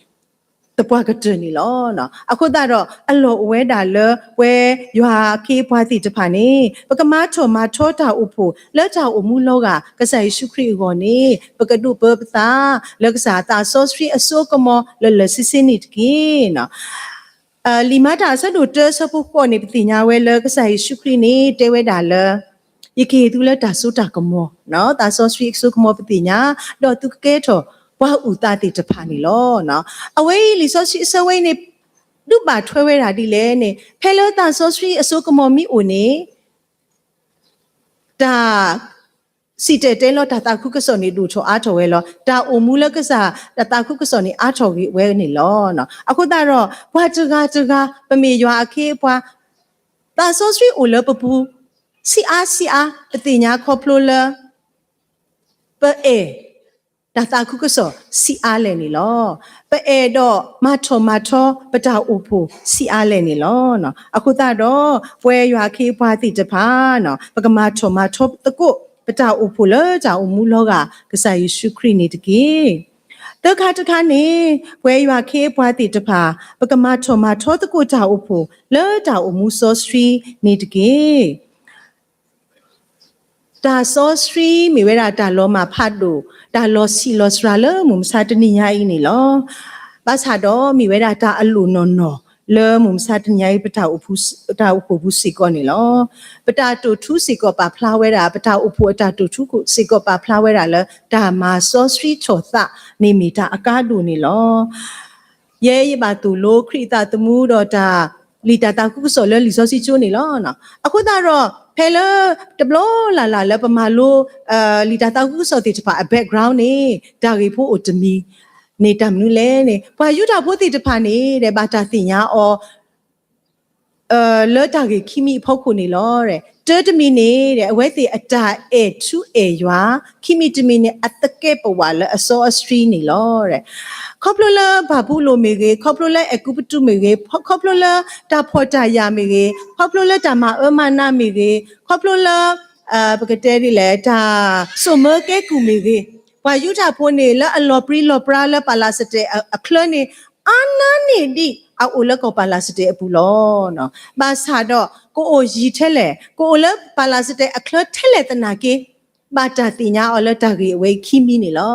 သပှၢ်ကတၢၢ်န့ၣ်လီၤ. အဃိသတးဒီးအလီၢ်အိၣ်ဝဲဒၣ်လၢပဝဲယွၤအခ့အပှၤသ့ၣ်တဖၣ်န့ၣ် ပကမၤထီၣ်မၤထီတၢ်အိၣ်ဖှိၣ်လၢတၢ်အိၣ်မူလီၤဂာ်ကစၢ်ယ့ၣ်ၡူးခရံာ်အဂီၢ်န့ၣ် ပကဒိးပၢပသးလၢကစၢ်သးစီဆှံအစိအကမီၤလၢာ်လၢာ်ဆ့ဆ့န့ၣ်တက့ၢ်. လံာ်မၤတၢ်အဆၢဒိၣ်တၢအဆၢဖိဃိးန့ၣ် ပသ့ၣ်ညါဝဲလၢကစၢ်ယ့ၣ်ၡူးခရံာ်န့ၣ် တဲဝဲဒၣ်လၢ ယကဟ့ၣ်သုလၢတၢ်စိတၢ်ကမီၤ, သးစီဆှံအစိကမီၤပသ့ၣ်ညါ, ဒီးသုကကဲထီၣ်ပှၤအုၣ်သးသ့ၣ်တဖၣ်န့ၣ်လီၤ. အဝဲအံၤလံာ်စီဆှံအဆၢဝဲအံၤန့ၣ် ဒုးဘၣ်ထွဲဝဲဒၣ်ဒ်လဲၣ်န့ၣ် ဖဲလၢသးစီဆှံအစိကမီၤမ့ၢ်အိၣ်န့ၣ် တၢ် စံၣ်တဲၤတဲလီၤတၢ်သးခုကစီၣ်န့ၣ် ဒိၣ်ထီၣ်အါထီၣ်ဝဲလီၤ. တၢ်အိၣ်မူလၢကစၢ်တၢ်သးခုကစီၣ်န့ၣ် အါထီၣ်ဂ့ၤဝဲန့ၣ်လီၤ. အဃိသတးဒီး ပှၤတဂၤတဂၤ ပမ့ၢ်ယွၤအခ့အပှၤ သးစီဆှံအိၣ်လၢပပူၤ ဆံးအါဆံးအါ ပသ့ၣ်ညါခီဖျိလၢ ပအဲၣ်တၢ်သးခုကစီၣ်ဆံးအါလဲၣ်န့ၣ်လီၤ. ပအဲၣ်ဒိးမၤထီၣ်မၤထီပတၢ်အိၣ်ဖှိၣ်ဆံးအါလဲၣ်န့ၣ်လီၤ. အဃိသတးဒီး ပဝဲယွၤအခ့အပှၤသ့ၣ်တဖၣ် ပကမၤထီၣ်မၤထီသကိး ပတၢ်အိၣ်ဖှိၣ်လၢတၢ်အိၣ်မူလီၤဂာ်ကစၢ်ယ့ၣ်ၡူးခရံာ်န့ၣ်တက့ၢ်. သၢခါတခါန့ၣ် ပဝဲယွၤအခ့အပှၤသ့ၣ်တဖၣ် ပကမၤထီၣ်မၤထီသကိးတၢ်အိၣ်ဖှိၣ်လၢတၢ်အိၣ်မူစီဆှံန့ၣ်တက့ၢ်. တၢ်စီဆှံမ့ၢ်ဝဲဒၣ်တၢ်လီၤမၢ်ဖးဒိၣ်, တၢ်လီၤဆံးလီၤစှၤလၢမုၢ်မဆါတနံၤညါအံၤန့ၣ်လီၤ. ဘၣ်ဆၣ်ဒီးမ့ၢ်ဝဲဒၣ်တၢ်အလိၣ်နီၢ်နီၢ် လၢမုၢ်မဆါတနံၤညါအံၤ ပတၢ်အိၣ်ဖှိၣ်ပူၤစ့ၢ်ကီးန့ၣ်လီၤ. ပတၢ်တိာ်ထူစ့ၢ်ကီးပာ်ဖျါဝဲဒၣ်, ပတၢ်အိၣ်ဖှိၣ်အတၢ်တိာ်ထူစ့ၢ်ကီးပာ်ဖျါဝဲဒၣ်လၢ တၢ်မၤစီဆှံထီၣ်သးန့ၣ်မ့ၢ်တၢ်အကါဒိၣ်န့ၣ်လီၤ. ယဲယဘၣ်သိၣ်လိခရံာ်အသးသမူဒီးတၢ် လံာ်တၢ်သးခုကစီၣ်လၢလံာ်စီဆှံကၠိန့ၣ်လီၤ. အဃိသတးဒီး ဖဲလၢတဘျီလၢ်လၢ်လၢပမၤလိ လံာ်တၢ်သးခုကစီၣ်သ့ၣ်တဖၣ်အ background န့ၣ် တၢ်ဂ့ၢ်ဖိအိၣ်တမံၤန့ၣ် တၢ်မနုၤလဲၣ်န့ၣ် ပှၤယူဒၤဖိသ့ၣ်တဖၣ်န့ၣ်ဒီး ဘၣ်တၢ်သ့ၣ်ညါအီၤ လၢတၢ်ဂ့ၢ်ခံမံၤအဖီခိၣ်န့ၣ်လီၤ. တၢတမံၤန့ၣ်ဒီး အဝဲသ့ၣ်အတၢ်အဲၣ်ထူအဲၣ်ယွၤ, ခံမံၤတမံၤန့ၣ် အသကဲးပဝးလၢအစီအဆှံန့ၣ်လီၤ. ခီဖျိလၢဘၤဘူလိၣ်မ့ၢ်ဂ့ၤ, ခီဖျိလၢအဲၤကူပတူးမ့ၢ်ဂ့ၤ, ခီဖျိလၢတၢ်ဖှီၣ်တၢ်ယာ်မ့ၢ်ဂ့ၤ, ခီဖျိလၢတၢ်မၤအၢမၤနးမ့ၢ်ဂ့ၤ, ခီဖျိလၢ ပကတဲဒ်လဲၣ် တၢ်စိာ်မၢကဲကုၢ်မ့ၢ်ဂ့ၤ, ပှၤယူဒၤဖိန့ၣ် လၢအလီၤပြံလီၤပြါလၢပၤလးစတဲာ်အချၢန့ၣ် အါနါန့ၢ်ဒံးအအိၣ်လၢကီၢ်ပၤလးစတဲာ်အပူၤလီၤ. ဘၣ်ဆၣ်ဒီး ကအိၣ်ယံၤထဲလဲၣ်, ကအိၣ်လၢပၤလးစတဲာ်အချၢထဲလဲၣ်သနာ်က့ ဘၣ်တၢ်သ့ၣ်ညါအီၤလၢတၢ်ဂ့ၢ်အဝဲခံမံၤန့ၣ်လီၤ.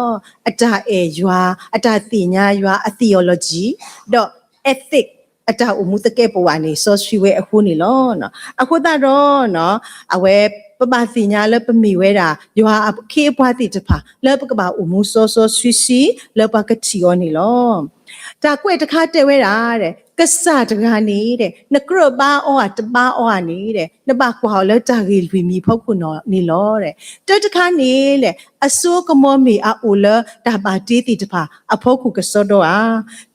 အတၢ်အဲၣ်ယွၤ, အတၢ်သ့ၣ်ညါယွၤအ theology ဒီး ethic အတၢ်အိၣ်မူသကဲးပဝးန့ၣ် စီဆှံဝဲအဃိန့ၣ်လီၤ. အဃိသတးဒီး အဝဲ ပဘၣ်သ့ၣ်ညါလၢပမ့ၢ်ဝဲဒၣ် ယွၤအခ့အပှၤသ့ၣ်တဖၣ် လၢပကဘၣ်အိၣ်မူစီစီဆှံဆှံ လၢပှၤကထံၣ်အီၤန့ၣ်လီၤ. တၢ်ကွဲးတခါတဲဝဲဒၣ် ကစၢ်တဂၤန့ၣ် နကြၢးဘါအီၤဧါ တဘါအီၤဧါန့ၣ် နဘၣ်ကွၢ်အီၤလၢတၢ်ဂ့ၢ်လွံၢ်မံၤဖီခိၣ်န့ၣ်လီၤ. တၢတခါန့ၣ် အစိကမီၤမ့ၢ်အအိၣ်လၢတၢ်ဘၣ်တ့သ့ၣ်တဖၣ်အဖီခိၣ်ကစီဒီဧါ.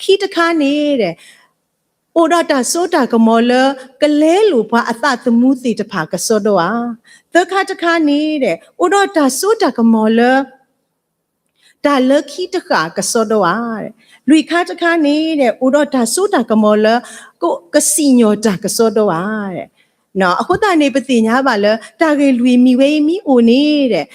ခံတခါန့ၣ် အိၣ်ဒီးတၢ်စိတၢ်ကမီၤလၢ ကလဲလိာ်ပှၤအသးသမူသ့ၣ်တဖၣ်ကစီဒီဧါ. သၢခါတခါန့ၣ် အိၣ်ဒီးတၢ်စိတၢ်ကမီၤလၢ တၢ်လၢခံတဃၣ်ကစီဒီဧါ. လွံၢ်ခါတခါန့ၣ် အိၣ်ဒီးတၢ်စိတၢ်ကမီၤလၢ ကစံၣ်ညီၣ်တၢ်ကစီဒီဧါ. အဃိသတးန့ၣ် ပသ့ၣ်ညါဘၣ်လၢ တၢ်ဂ့ၢ်လွံၢ်မံၤဝဲအံၤမ့ၢ်အိၣ်န့ၣ်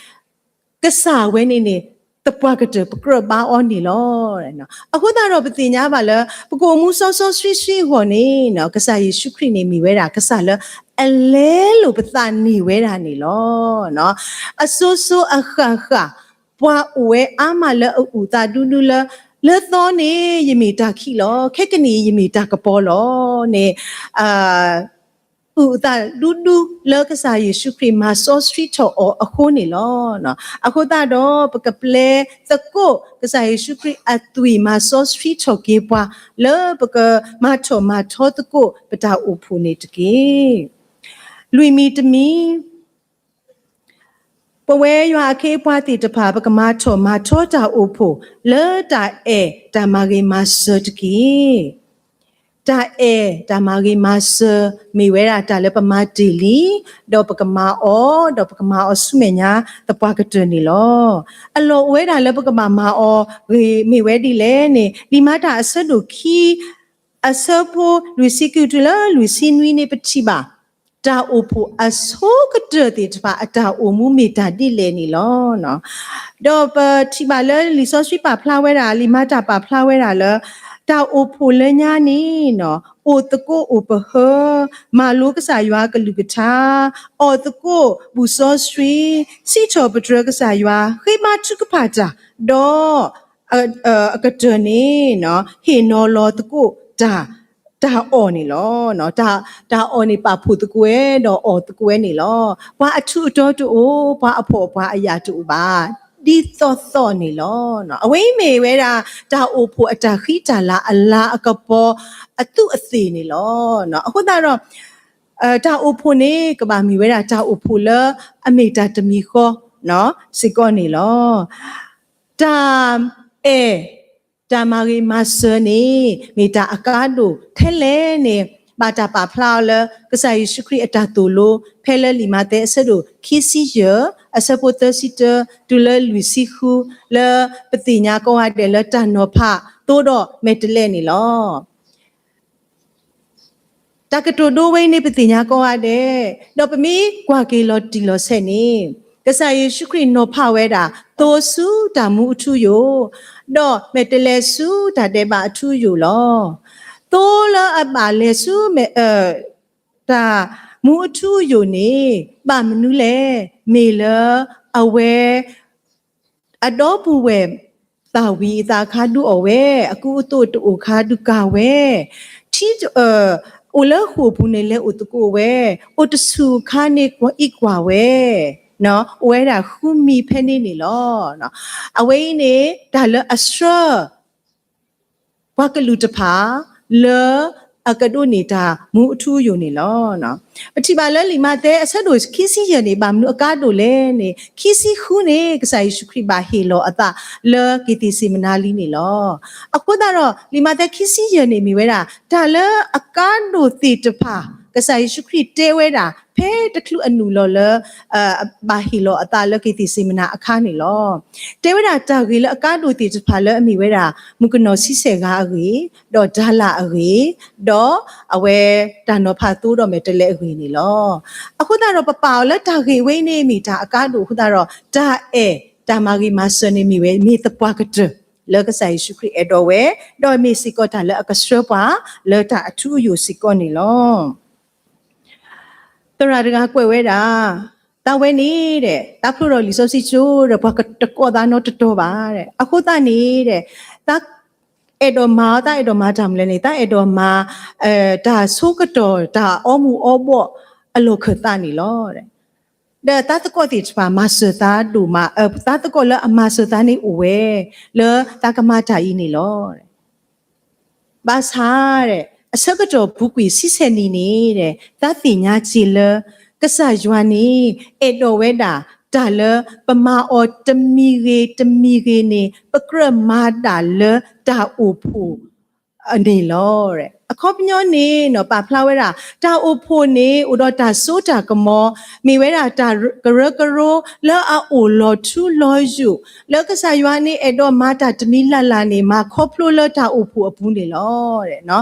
ကစၢ်ဝဲန့ၣ်န့ၣ် သပှၢ်ကတၢၢ်ပကြၢးဘါအီၤန့ၣ်လီၤ. အဃိသတးဒီးပသ့ၣ်ညါဘၣ်လၢ ပကအိၣ်မူစီစီဆှံဆှံအဂီၢ်န့ၣ် ကစၢ်ယ့ၣ်ၡူးခရံာ်န့ၣ်မ့ၢ်ဝဲဒၣ် ကစၢ်လၢအလဲလိာ်ပသးန့ၢ်ဝဲဒၣ်န့ၣ်လီၤ. အစိစိအဃၣ်ဃၣ် ပှၤအိၣ်ဝဲအါမးလၢအအုၣ်သးဒူဒူလၢ လၢသီန့ၣ် ယမ့ၢ်တၢ်ခံးလီၤ, ခဲကနံၣ်အံၤယမ့ၢ်တၢ်ကပီၤလီၤန့ၣ် အုၣ်အသးဒူဒူလၢကစၢ်ယ့ၣ်ၡူးခရံာ်မၤစီဆှံထီၣ်အီၤအဃိန့ၣ်လီၤ. အဃိသတးဒီး ပကပျဲသကိးကစၢ်ယ့ၣ်ၡူးခရံာ်အသွံၣ်မၤစီဆှံထီၣ်က့ၤပှၤ လၢပကမၤထီၣ်မၤထီသကိးပတၢ်အိၣ်ဖှိၣ်န့ၣ်တက့ၢ်. လွံၢ်မံၤတမံၤ ပဝဲယွၤအခ့အပှၤသ့ၣ်တဖၣ် ပကမၤထီၣ်မၤထီတၢ်အိၣ်ဖှိၣ် လၢတၢ်အဲၣ်တၢ်မၤဂ့ၤမၤစၢၤတက့ၢ်. တၢ်အဲၣ်တၢ်မၤဂ့ၤမၤစၢၤ မ့ၢ်ဝဲဒၣ်တၢ်လၢပမၤတ့ၢ်လံ, ဒီးပကမၤအီၤ, ဒီးပကမၤအီၤဆူမဲာ်ညါသပှၢ်ကတၢၢ်န့ၣ်လီၤ. အလီၢ်အိၣ်ဝဲဒၣ်လၢပကဘၣ်မၤအီၤဂ့ၤ မ့ၢ်ဝဲဒ်လဲၣ်န့ၣ် လံာ်မၤတၢ်အဆၢဒိၣ်ခံ အဆၢဖိလွံၢ်ဆံဃုတုၤလၢလွံၢ်ဆံနွံန့ၣ် ပထံၣ်ဘၣ် တၢ်အိၣ်ဖှိၣ်အဆိကတၢၢ်သ့ၣ်တဖၣ် အတၢ်အိၣ်မူမ့ၢ်တၢ်ဒ်လဲၣ်န့ၣ်လီၤ. ဒီးပထံၣ်ဘၣ်လၢလံာ်စီဆှံပာ်ဖျါဝဲဒၣ်, လံာ်မၤတၢ်ပာ်ဖျါဝဲဒၣ်လၢ တၢ်အိၣ်ဖှိၣ်လၢညါန့ၣ် အိၣ်သကိးအိၣ်ပဟၢ, မၤလိကစၢ်ယွၤကလုၢ်ကထါ, အီၣ်သကိးဘူၣ်စီဆှံ, စံးထီၣ်ပတြၢၤကစၢ်ယွၤ, ဃ့ဘါထုကဖၣ်တၢ်, ဒီး အကတၢၢ်န့ၣ် ဟ့ၣ်နီၤလီၤသကိးတၢ် တၢ်အီၣ်န့ၣ်လီၤ. တၢ်အီၣ်န့ၣ်ပာ်ဖှိၣ်သကိးဝဲဒီးအီၣ်သကိးဝဲန့ၣ်လီၤ. ပှၤအထူးအတီၤတအိၣ်, ပှၤအဖှီၣ်ပှၤအယာ်တအိၣ်ဘၣ်, ဒ်သိးသိးန့ၣ်လီၤ. အဝဲအံၤမ့ၢ်ဝဲဒၣ် တၢ်အိၣ်ဖှိၣ်အတၢ်ဃံတၢ်လၤအလၤအကပီၤအသူးအသ့ၣ်န့ၣ်လီၤ. အဃိသတးဒီး တၢ်အိၣ်ဖှိၣ်န့ၣ် ကဘၣ်မ့ၢ်ဝဲဒၣ်တၢ်အိၣ်ဖှိၣ်လၢအမ့ၢ်တၢ်တမံၤဃီစ့ၢ်ကီးန့ၣ်လီၤ. တၢ်အဲၣ် တၢ်မၤဂ့ၤမၤစၢၤန့ၣ် မ့ၢ်တၢ်အကါဒိၣ်ထဲလဲၣ်န့ၣ် ဘၣ်တၢ်ပာ်ဖျါအီၤလၢ ကစၢ်ယ့ၣ်ၡူးခရံာ်အတၢ်သိၣ်လိ ဖဲလၢလံာ်မးသဲအဆၢဒိၣ်ခံဆံယဲၢ် အဆၢဖိသၢဆံတၢ တုၤလၢလွံၢ်ဆံဃု လၢပသ့ၣ်ညါကိးဂၤဒဲးလၢတၢ်နီၤဖးသိဒီးမဲာ်တဲးလဲးန့ၣ်လီၤ. တၢ်ကတိၤဒိဝဲအံၤန့ၣ် ပသ့ၣ်ညါကိးဂၤဒဲး, ဒီးပမ့ၢ်ကွၢ်က့ၤလီၤတံၢ်လီၤဆဲးန့ၣ် ကစၢ်ယ့ၣ်ၡူးခရံာ်နီၤဖးဝဲဒၣ် သိဆူတၢ်မူအထူအယိာ်, ဒီးမဲာ်တဲးလဲးဆူတၢ်ဒဲးဘးအထူအယိာ်လီၤ. သိလၢအဘၣ်လဲၤဆူမဲာ် တၢ်မူအထူအယိာ်န့ၣ် ဘၣ်မနုၤလဲၣ်, မ့ၢ်လၢအဝဲ အဒီပုၢ်ဝဲၢ်သၣ်ဝံၤအသးအခါဒုးအီၣ်ဝဲ, အကူအသိးတအိၣ်အခါဒုးကၤဝဲ, ထံတအၢၣ် အိၣ်လၢဃိာ်ပူၤန့ၣ်လဲၤအိၣ်သကိးဝဲ, အိၣ်တဆူၣ်အခါန့ၣ်ကွၢ်အံးကွၢ်ဝဲ, အိၣ်ဝဲဒၣ်ဃုမံၤဖဲန့ၣ်န့ၣ်လီၤ. အဝဲအံၤန့ၣ် တၢ်လၢအဆှၢ ပှၤကလုာ်တဖၣ် လၢအကဒိးန့ၢ်တၢ်မူအထူအယိာ်န့ၣ်လီၤ. ပထံၣ်ဘၣ်လၢလံာ်မးသဲအဆၢဒိၣ်ခံဆံယဲၢ်န့ၣ် ဘၣ်မနုၤအကါဒိၣ်လဲၣ်န့ၣ် ခံဆံဃုန့ၣ် ကစၢ်ယ့ၣ်ၡူးခရံာ်ဘၣ်ဟ့ၣ်လီၤအသးလၢက့ၤသ့ၣ်စံမနၤလံန့ၣ်လီၤ. အဃိသတးဒီး လံာ်မးသဲခံဆံယဲၢ်န့ၣ်မ့ၢ်ဝဲဒၣ် တၢ်လၢအကါဒိၣ်သ့ၣ်တဖၣ် ကစၢ်ယ့ၣ်ၡူးခရံာ်တဲဝဲဒၣ် ဖဲတချုးအနုာ်လီၤလၢ ဘၣ်ဟ့ၣ်လီၤအသးလၢက့ၤသ့ၣ်စံမနၤအခါန့ၣ်လီၤ. တဲဝဲဒၣ်တၢ်ဂ့ၢ်လၢအကါဒိၣ်သ့ၣ်တဖၣ်လၢအမ့ၢ်ဝဲဒၣ် မုၣ်ကနီၤဆံဆဲၣ်ဂၤအဂ့ၢ်, ဒီးတၤလၣ်အဂ့ၢ်, ဒီးအဝဲတၢ်နီၤဖးသိဒီးမဲာ်တဲးလဲးအဂ့ၢ်န့ၣ်လီၤ. အဃိသတးဒီးပပာ်အီၤလၢတၢ်ဂ့ၢ်ဝဲအံၤန့ၣ်မ့ၢ်တၢ်အကါဒိၣ်အဃိသတးဒီး တၢ်အဲၣ်တၢ်မၤဂ့ၤမၤစၢၤန့ၣ်မ့ၢ်ဝဲ မ့ၢ်သပှၢ်ကတၢၢ်လၢကစၢ်ယ့ၣ်ၡူးခရံာ်အဲၣ်ဒိးဝဲ, ဒီးမ့ၢ်စ့ၢ်ကီးတၢ်လၢအကဆှၢပှၤလၢတၢ်အထူအယိာ်စ့ၢ်ကီးန့ၣ်လီၤ. သရၣ်တဂၤကွဲးဝဲဒၣ်, သးဝဲန့ၣ်ဒီး သးဖျိထီၣ်လံာ်စီဆှံကၠိဒီး ပှၤတကိးသးနီတတီၤဘၣ်ဒီး အဃိသတးန့ၣ်ဒီး သးအဲၣ်ဒိးမၤအီၤ သးအဲၣ်ဒိးမၤတၢ်မနုၤလဲၣ်န့ၣ် သးအဲၣ်ဒိးမၤ တၢ်ဆိကတီၢ်တၢ်အီမူၤအီဘှီၣ်အလီၢ်ခၢၣ်သးန့ၣ်လီၤ. ဒီးသးသကိးသ့ၣ်တဖၣ်မၤစၢၤသးဒိၣ်မး, သးသကိးလၢအမၤစၢၤသးန့ၣ်အိၣ်ဝဲ လၢသးကမၤတၢ်အံၤန့ၣ်လီၤ. ဘၣ်ဆၣ် အဆၢကတီၢ်ပူၤကွံာ်ဆံဆဲၣ်နံၣ်န့ၣ် သးသ့ၣ်ညါက့ၤလၢ ကစၢ်ယွၤန့ၣ် အဲၣ်ဒိးဝဲဒၣ်တၢ်လၢပမၤအီၤတမံၤဂ့ၤတမံၤဂ့ၤန့ၣ် ပကြၢးမၤဒၣ်လၢတၢ်အိၣ်ဖှိၣ်န့ၣ်လီၤ. အခီပညီန့ၣ် ပာ်ဖျါဝဲဒၣ် တၢ်အိၣ်ဖှိၣ်န့ၣ် အိၣ်ဒီးတၢ်စိတၢ်ကမီၤ မ့ၢ်ဝဲဒၣ်တၢ်ကရၢကရိလၢအအိၣ်လီၤထူလီၤယိာ် လၢကစၢ်ယွၤန့ၣ် အဲၣ်ဒိးမၤတၢ်တမံၤလၢ်လၢ်န့ၣ် မၤခီဖျိလၢတၢ်အိၣ်ဖှိၣ်အပူၤန့ၣ်လီၤ.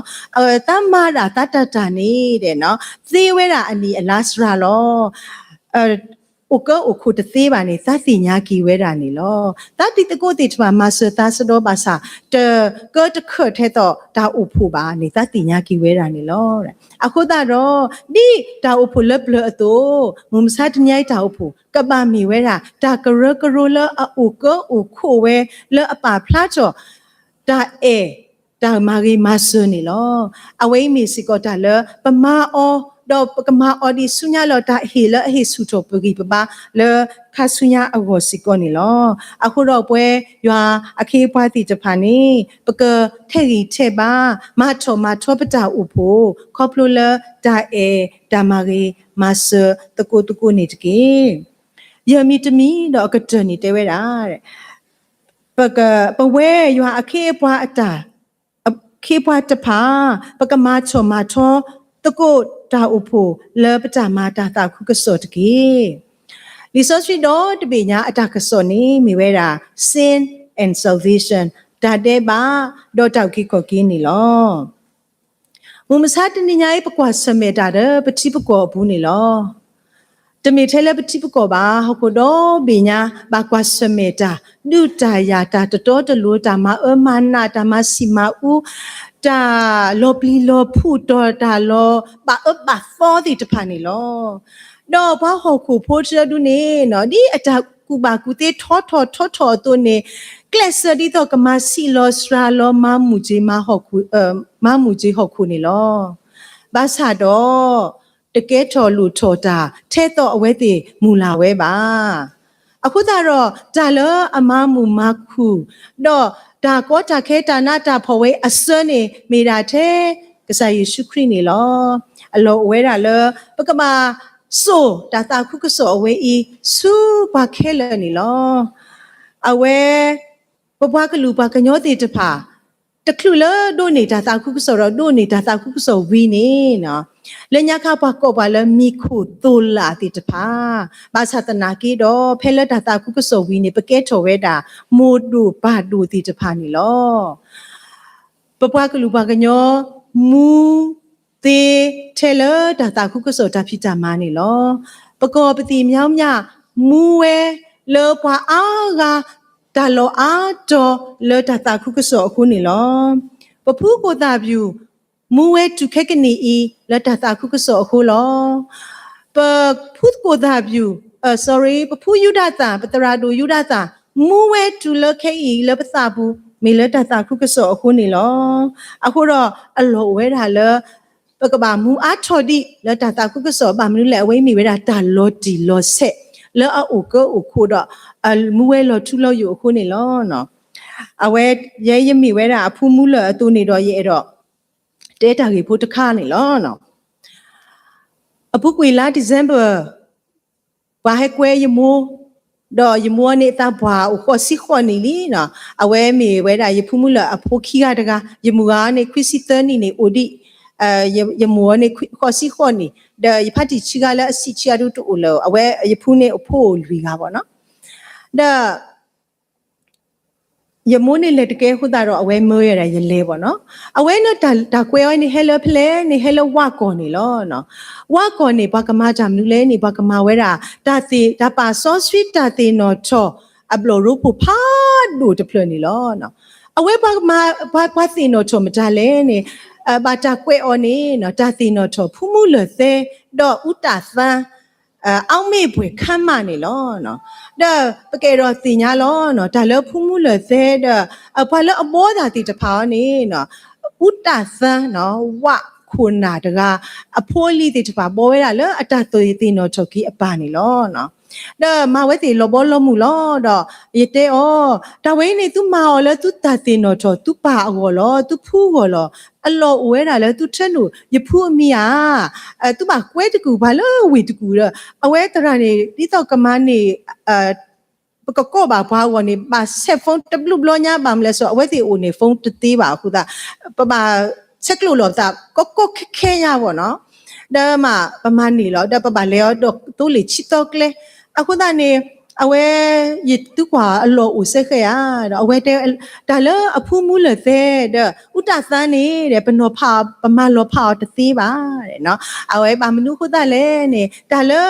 သးမၤဒၣ်သးတၢ်တၢ်န့ၣ် သ့ဝဲဒၣ်အနံၣ်အလါစှၤလီၤ. အိၣ်ကၢအိၣ်ခိၣ်တသ့ဘၣ်န့ၣ် သးသ့ၣ်ညါက့ၤဝဲဒၣ်န့ၣ်လီၤ. သးတံၤသကိးသ့ၣ်တဖၣ်မၤစၢၤသးစဒီးဘၣ်ဆၣ် တကၢတခၢၣ်ထဲသိးတၢ်အိၣ်ဖှိၣ်ဘၣ်န့ၣ် သးသ့ၣ်ညါက့ၤဝဲဒၣ်န့ၣ်လီၤ. အဃိသတးဒီး ဒ်တၢ်အိၣ်ဖှိၣ်လၢပျၢၤအသိး မုၢ်မဆါတနံၤအံၤတၢ်အိၣ်ဖှိၣ် ကဘၣ်မ့ၢ်ဝဲဒၣ် တၢ်ကရၢကရိလၢအအိၣ်ကၢအိၣ်ခိၣ်ဝဲ လၢအပာ်ဖျါထီၣ် တၢ်အဲၣ် တၢ်မၤဂ့ၤမၤစၢၤန့ၣ်လီၤ. အဝဲအံၤမ့ၢ်စ့ၢ်ကီးတၢ်လၢပမၤအီၤ ဒီးပကမၤအီၤဒ်ဆူညါလၢတၢ်ဟ့ၣ်လၢအဟ့ၣ်ဆူၣ်ထီၣ်ပဂံၢ်ပဘါလၢခါဆူညါအဂီၢ်စ့ၢ်ကီးန့ၣ်လီၤ. အဃိဒီးပဝဲယွၤအခ့အပှၤသ့ၣ်တဖၣ်န့ၣ် ပကထဲးဂံၢ်ထဲးဘါ မၤထီၣ်မၤထီပတၢ်အိၣ်ဖှိၣ် ခီဖျိလၢတၢ်အဲၣ်တၢ်မၤဂ့ၤမၤစၢၤသကိးသကိးန့ၣ်တက့ၢ်. ယဲၢ်မံၤတမံၤဒီးအကတၢၢ်န့ၣ်တဲဝဲဒၣ် ပဝဲယွၤအခ့အပှၤအတၢ် အခ့အပှၤတဖၣ် ပကမၤထီၣ်မၤထီသကိးတၢ်အိၣ်ဖှိၣ်လၢပတၢ်မၤတၢ်သးခုကစီၣ်တက့ၢ်. လံာ်စီဆှံဒီတဘ့ၣ်ညါအတၢ်ကစီၣ်န့ၣ်မ့ၢ်ဝဲဒၣ် sin and salvation တၢ်ဒဲးဘး ဒီးတၢ်အုၣ်က့ၤခီၣ်က့ၤန့ၣ်လီၤ. မုၢ်မဆါတနံၤညါအံၤ ပကွၢ်ဆၢၣ်မဲာ်တၢ်ဒီးပထံပကီၢ်အပူၤန့ၣ်လီၤ. တမ့ၢ်ထဲလၢပထံပကီၢ်ဘၣ် ဟီၣ်ခိၣ်ဒီဘ့ၣ်ညါ ဘၣ်ကွၢ်ဆၢၣ်မဲာ်တၢ် ဒုးတၢ်ယၤတၢ်တတီတလိၤ တၢ်မၤအၢမၤနး တၢ်မၤဆံးမၤအူ တၢ်လီၤပျံၤလီၤဖုးတီၤ တၢ်လီၤဘၣ်အၢဘၣ်သီသ့ၣ်တဖၣ်န့ၣ်လီၤ. ဒီးပှၤဟီၣ်ခိၣ်ဖိတဒူန့ၣ် ဒ်အတၢ် ကူၣ်ဘၣ်ကူၣ်သ့ထီထီၣ်ထီထီၣ်အသိးန့ၣ်, ကျဲးစၢးဒ်သိးကမၤဆံးလီၤစှၤလီၤ မၤမုာ်က့ၤဟီၣ်ခိၣ်န့ၣ်လီၤ. ဘၣ်ဆၣ်ဒီး တကဲထီၣ်လိၣ်ထီၣ်တၢ် ထဲသိးအဝဲသ့ၣ်မုၢ်လၢ်ဝဲဘၣ်. အဃိသတးဒီး တၢ်လၢအမၤမုာ်မၤခုၣ်, ဒီးတၢ်ကီတၢ်ခဲတၢ်နးတၢ်ဖှီၣ်ဝဲအစၢန့ၣ် မ့ၢ်ဒၣ်ထဲကစၢ်ယ့ၣ်ၡူးခရံာ်န့ၣ်လီၤ. အလီၢ်အိၣ်ဝဲဒၣ်လၢ ပကဘၣ်စိာ်တၢ်သးခုကစီၣ်အဝဲအံၤ ဆူပှၤခဲလၢာ်န့ၣ်လီၤ. အဝဲ ပပှၤကလုာ်ပှၤကညီသ့ၣ်တဖၣ် တချုးလၢဒိးန့ၢ်တၢ်သးခုကစီၣ်ဒီး ဒိးန့ၢ်တၢ်သးခုကစီၣ်ဝံၤန့ၣ် လၢညါခါပှၤကိးပှၤလၢမံၤခိၣ်သိၣ်လးသ့ၣ်တဖၣ်, ဘၣ်ဆၣ်သနာ်က့ဒီး ဖဲလၢတၢ်သးခုကစီၣ်ဝံၤန့ၣ် ပကဲထီၣ်ဝဲဒၣ် မိၢ်ဒိၣ်ပၢ်ဒိၣ်သ့ၣ်တဖၣ်န့ၣ်လီၤ. ပပှၤကလုာ်ပှၤကညီ မူသ့ထဲလၢတၢ်သးခုကစီၣ်တၢ်ဖံးတၢ်မၤန့ၣ်လီၤ. ပကီၢ်ပသံၣ်မညီမညီ မူဝဲလၢပှၤအါဂၤ တၢ်လီၢ်အါတီၤလၢတၢ်သးခုကစီၣ်အဃိန့ၣ်လီၤ. ပဖုကိၣ်သၣ်ပူၤ မူဝဲတုၤခဲကနံၣ်အံၤ လၢတၢ်သးခုကစီၣ်အဃိလီၤ. ပဖုကိၣ်သၣ်ပူၤ, sorry, ပဖုယူဒၤသၣ်, ပသရၣ်ဒိၣ်ယူဒၤသၣ်, မူဝဲတုၤလၢခဲအံၤလၢပသးပူၤ မ့ၢ်လၢတၢ်သးခုကစီၣ်အဃိန့ၣ်လီၤ. အဃိဒီးအလီၢ်အိၣ်ဝဲဒၣ်လၢ ပကဘၣ်မူအါထီၣ်ဒံးလၢတၢ်သးခုကစီၣ် ဘၣ်မနုၤလဲၣ် အဝဲမ့ၢ်ဝဲဒၣ်တၢ်လီၤတံၢ်လီၤဆဲး လၢအအိၣ်ကၢအိၣ်ခိးဒီး မူဝဲလီၤထူလီၤယိာ်အဃိန့ၣ်လီၤ. အဝဲ ယဲယမ့ၢ်ဝဲဒၣ်အဖုမူလၢာ်အသိးန့ၣ်ဒီး ယအဲၣ်ဒိး တဲတၢ်ဂ့ၢ်ဖိတခါန့ၣ်လီၤ. အပူၤကွံာ်လါ December ပှၤဟဲကွဲယမိၢ်, ဒီးယမိၢ်န့ၣ်အသးပှၢ်အိၣ်ဃိးဆံဃိးနံၣ်လံနီၤ. အဝဲမ့ၢ်ဝဲဒၣ်ယဖုမုၢ်လၢာ်အဖိခံဂၤတဂၤ, ယမုၢ်ဂၤန့ၣ် ခွံဆံသၢနံၣ်န့ၣ်အိၣ်ဒံး, ယမိၢ်န့ၣ် ဃိးဆံဃိးနံၣ်, ဒီးယဖါတံၢ်ဆံဂၤလၢအဆံးဆံးအဒိတအိၣ်လၢၤ, အဝဲယဖုန့ၣ်အဖိအိၣ်လွံၢ်ဂၤဘၣ်နီၤ. ဒီး ယမိၢ်န့ၣ်လဲၤတကဲအဃိသတးဒီး အဝဲမၢဝဲဒၣ်ယလဲၤဘၣ်နီၤ. အဝဲန့ၣ်တၢ်ကွဲးအီၤန့ၣ် ဟဲလၢဖဲလဲၣ်န့ၣ် ဟဲလၢဝၣ်ကီၢ်န့ၣ်လီၤ. ဝၣ်ကီၢ်န့ၣ် ပှၤကမၤတၢ်မနုၤလဲၣ်န့ၣ် ပှၤကမၤဝဲဒၣ် တၢ်သ့ၣ် တၢ်ပာ်စီဆှံတၢ်သ့ၣ်နီၣ်ထီၣ် အဘျီၣ်ရိဖှိၣ်ဖးဒိၣ်တဖျၢၣ်န့ၣ်လီၤ. အဝဲ ပှၤသ့ၣ်နီၣ်ထီၣ်မတၤလဲၣ်န့ၣ် ဘၣ်တၢ်ကွဲးအီၤန့ၣ် တၢ်သ့ၣ်နီၣ်ထီၣ် ဖုမူလၢၢ်သဲ ဒီးအူတၢ်သါ အီၣ်မ့ၢ်ပှဲၤခါမးန့ၣ်လီၤ. ဒီးပကအဲၣ်ဒိးသ့ၣ်ညါလီၤ တၢ်လၢဖုမူလၢၢ်သဲဒီး ပှၤလၢအဘှီသးသ့ၣ်တဖၣ်အီၤန့ၣ် အူတၢ်သါ ဝၣ်ခိၣ်နၢ်တဂၤ အဖိအလံၤသ့ၣ်တဖၣ် ဘှီဝဲဒၣ်လၢအတၢ်သ့ၣ်နီၣ်ထီၣ်က့ၤအပၢ်န့ၣ်လီၤ. ဒီးမၤဝဲသ့ၣ်လီၤဘီလီၤမုၢ်လီၤ. ဒီးယတဲအီၤ, တၢ်ဝဲအံၤန့ၣ် သုမၤအီၤလၢသုတၢ်သ့ၣ်နီၣ်ထီၣ် သုပၢ်အဂီၢ်လီၤ, သုဖုအဂီၢ်လီၤ. အလီၢ်အိၣ်ဝဲဒၣ်လၢသုထၢနုာ် ယဖုအမံၤဧါ, သုဘၣ်ကွဲတကုာ်ပှၤလၢဝ့ၢ်တကုာ်ဒီး အဝဲသရၣ်န့ၣ် ဒ်သိးကမၤန့ၢ် ပကကိးဘၣ်ပှၤအဂီၢ်န့ၣ် ဘၣ်ဆဲး phone တဘျုးဘျီညါ ဘၣ်မနုၤလဲၣ် အဝဲသ့ၣ်အိၣ်န့ၣ် phone တသ့ဘၣ်အဃိသတး ပဘၣ်ဆဲးကျိးလိာ်ပသး ကီကီခဲခဲညါဘၣ်နီၤ. ဒီးမး ပမၤန့ၢ်လီၤ ဒီးပဘၣ်လဲၤအီၤဒီးသိလ့ၣ်ဆံသီကျဲ အဃိသတးန့ၣ် အဝဲ ယသုကွၢ်အလီၢ်အိၣ်စဲဃဲဧါ, ဒီးအဝဲတဲ တၢ်လၢအဖုမူလၢၢ်သဲဒီး အူတၢ်သါန့ၣ်ဒီး ပနီၤဖးအီၤ ပမၤလီၤဖးအီၤတသ့ဘၣ်. အဝဲဘၣ်မနုၤအဃိသတးလဲၣ်န့ၣ် တၢ်လၢ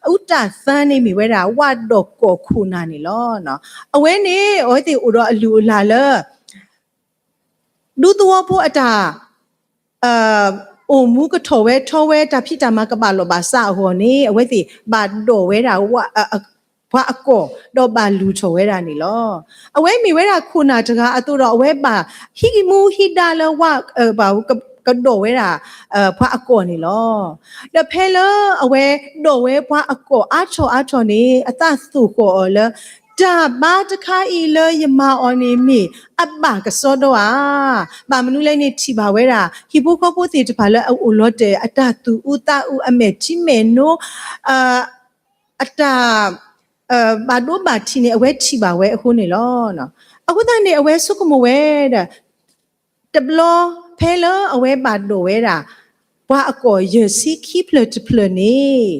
အူတၢ်သါန့ၣ်မ့ၢ်ဝဲဒၣ် ဝၣ်ဒီးကီၢ်ခိၣ်နၢ်န့ၣ်လီၤ. အဝဲန့ၣ် အဝဲသ့ၣ်အိၣ်ဒီးအလုၢ်အလၢ်လၢ ဒူသဝီဖိအတၢ် အိၣ်မူကထီၣ်ဝဲထီဝဲတၢ်ဖံးတၢ်မၤကဘၣ်လီၢ်ဘၣ်စးအဂီၢ်န့ၣ် အဝဲသ့ၣ်ဘၣ်ဒိးဝဲဒၣ် ပှၤအကီၢ် ဒီးဘၣ်လုၢ်ထီၣ်ဝဲဒၣ်န့ၣ်လီၤ. အဝဲမ့ၢ်ဝဲဒၣ်ခိၣ်နၢ်တဂၤအသိးဒီး အဝဲဘၣ်ဟံးမူဟံးဒါလၢ ကဒိးဝဲဒၣ် ပှၤအကီၢ်န့ၣ်လီၤ. ဒီးဖဲလၢအဝဲဒိးဝဲပှၤအကီၢ်အါထီၣ်အါထီၣ်န့ၣ် အသးသိၣ်ဃီၣ်အီၤလၢ တၢ်ဘါတခါအံၤလၢယမၤအီၤန့ၣ်မ့ၢ်အဘၣ်ကစီဒီဧါ. ဘၣ်မနုၤလဲၣ်န့ၣ် ထံၣ်ဘၣ်ဝဲဒၣ် ဟံၣ်ဖိဃီဖိသ့ၣ်တဖၣ်လၢအအိၣ်လီၤတဲာ် အတၢ်သူၣ်အုးသးအုး အမဲာ်ထံမဲာ်နိ အတၢ် ဘၣ်ဒိဘၣ်ထံးန့ၣ် အဝဲထံၣ်ဘၣ်ဝဲအဃိန့ၣ်လီၤ. အဃိသတးန့ၣ် အဝဲဆိကမိၣ်ဝဲဒီး တဘျီဖဲလၢအဝဲဘၣ်ဒိးဝဲဒၣ် ပှၤအကီၢ်ယဲၢ်ဆံခံဖျၢၣ်တဖျၢၣ်န့ၣ်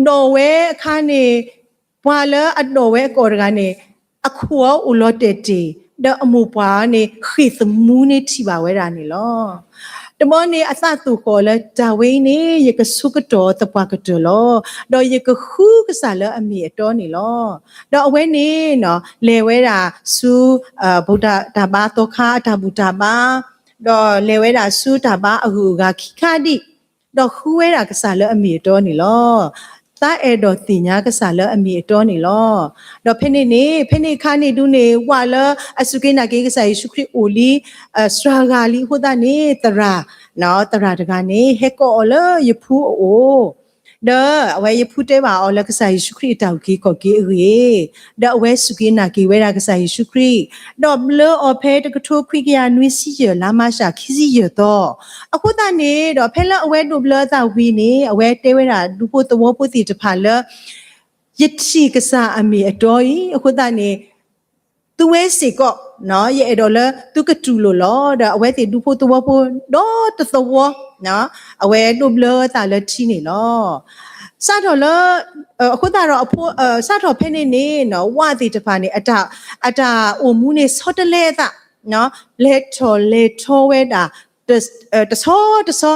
ဒိးဝဲအခါန့ၣ် ပှၤလၢအဒိးဝဲအကီၢ်တဂၤန့ၣ် အခိၣ်အအိၣ်လီၤတဲာ်တ့ၢ် ဒီးအမိၢ်ပှၢ်န့ၣ် ဃ့ၢ်သမူန့ၣ်ထံၣ်ဘၣ်ဝဲဒၣ်န့ၣ်လီၤ. တဘျီန့ၣ် အသးသိၣ်ဃီၣ်လၢ တၢ်ဝဲအံၤန့ၣ် ယကဆိကတီၢ်သပှၢ်ကတၢၢ်လီၤ. ဒီးယကဃုကစၢ်လၢအမ့ၢ်အတီန့ၣ်လီၤ. ဒီးအဝဲန့ၣ် လဲၤဝဲဒၣ်ဆူ တၢ်ဘါသီခါအတၢ်ဘူၣ်တၢ်ဘါ, ဒီးလဲၤဝဲဒၣ်ဆူတၢ်ဘါအဂုၤအဂၤခံခါဒံး, ဒီးဃုဝဲဒၣ်ကစၢ်လၢအမ့ၢ်အတီန့ၣ်လီၤ. သးအဲၣ်ဒိးသ့ၣ်ညါကစၢ်လၢအမ့ၢ်အတီန့ၣ်လီၤ. ဒီးဖဲန့ၣ်န့ၣ် ဖဲန့ၣ်အခါန့ၣ်ဒုန့ၣ် ဝၣ်လၢအစူၢ်က့ၤနာ်က့ၤကစၢ်ယ့ၣ်ၡူးခရံာ်အိၣ်လံ စှၤဂၤလံအဃိသတးန့ၣ် သရၣ်, သရၣ်တဂၤန့ၣ် ဟဲကိးအီၤလၢယဖုအအိၣ် ဒီးအဝဲယဖုတဲဘၣ်အီၤလၢကစၢ်ယ့ၣ်ၡူးခရံာ်အတၢ်အုၣ်က့ၤခီၣ်က့ၤအဂ့ၢ်, ဒီးအဝဲစူၢ်က့ၤနာ်က့ၤဝဲဒၣ်ကစၢ်ယ့ၣ်ၡူးခရံာ်, ဒီးဘျၢအီၤဖဲတကထိခွံကယၤနွံဆံယဲၢ် လါမၢ်ၡး ခံဆံယဲၢ်သီ, အဃိသတးန့ၣ်ဒီး ဖဲလၢအဝဲဒိးဘျၢအသးဝံၤန့ၣ် အဝဲတဲဝဲဒၣ်ဒူဖိသဝီဖိသ့ၣ်တဖၣ်လၢ ယထံၣ်ကစၢ်အမ့ၢ်အတီအံၤ အဃိသတးန့ၣ် သုဝဲစ့ၢ်ကီး ယအဲၣ်ဒိးလၢသုကတူၢ်လိာ်လီၤ. ဒီးအဝဲသ့ၣ်ဒူဖိသဝီဖိ ဒီတသဝီ အဝဲဒိးဘျၢအသးလၢထံန့ၣ်လီၤ. စးထီၣ်လၢ အဃိသတးဒီး စးထီၣ်ဖဲန့ၣ်န့ၣ် ဝၣ်သ့ၣ်တဖၣ်န့ၣ် အတၢ်အိၣ်မူန့ၣ်ဆီတလဲအသး လဲၤထီၣ်လဲၤထီဝဲဒၣ် တဆီတဆီ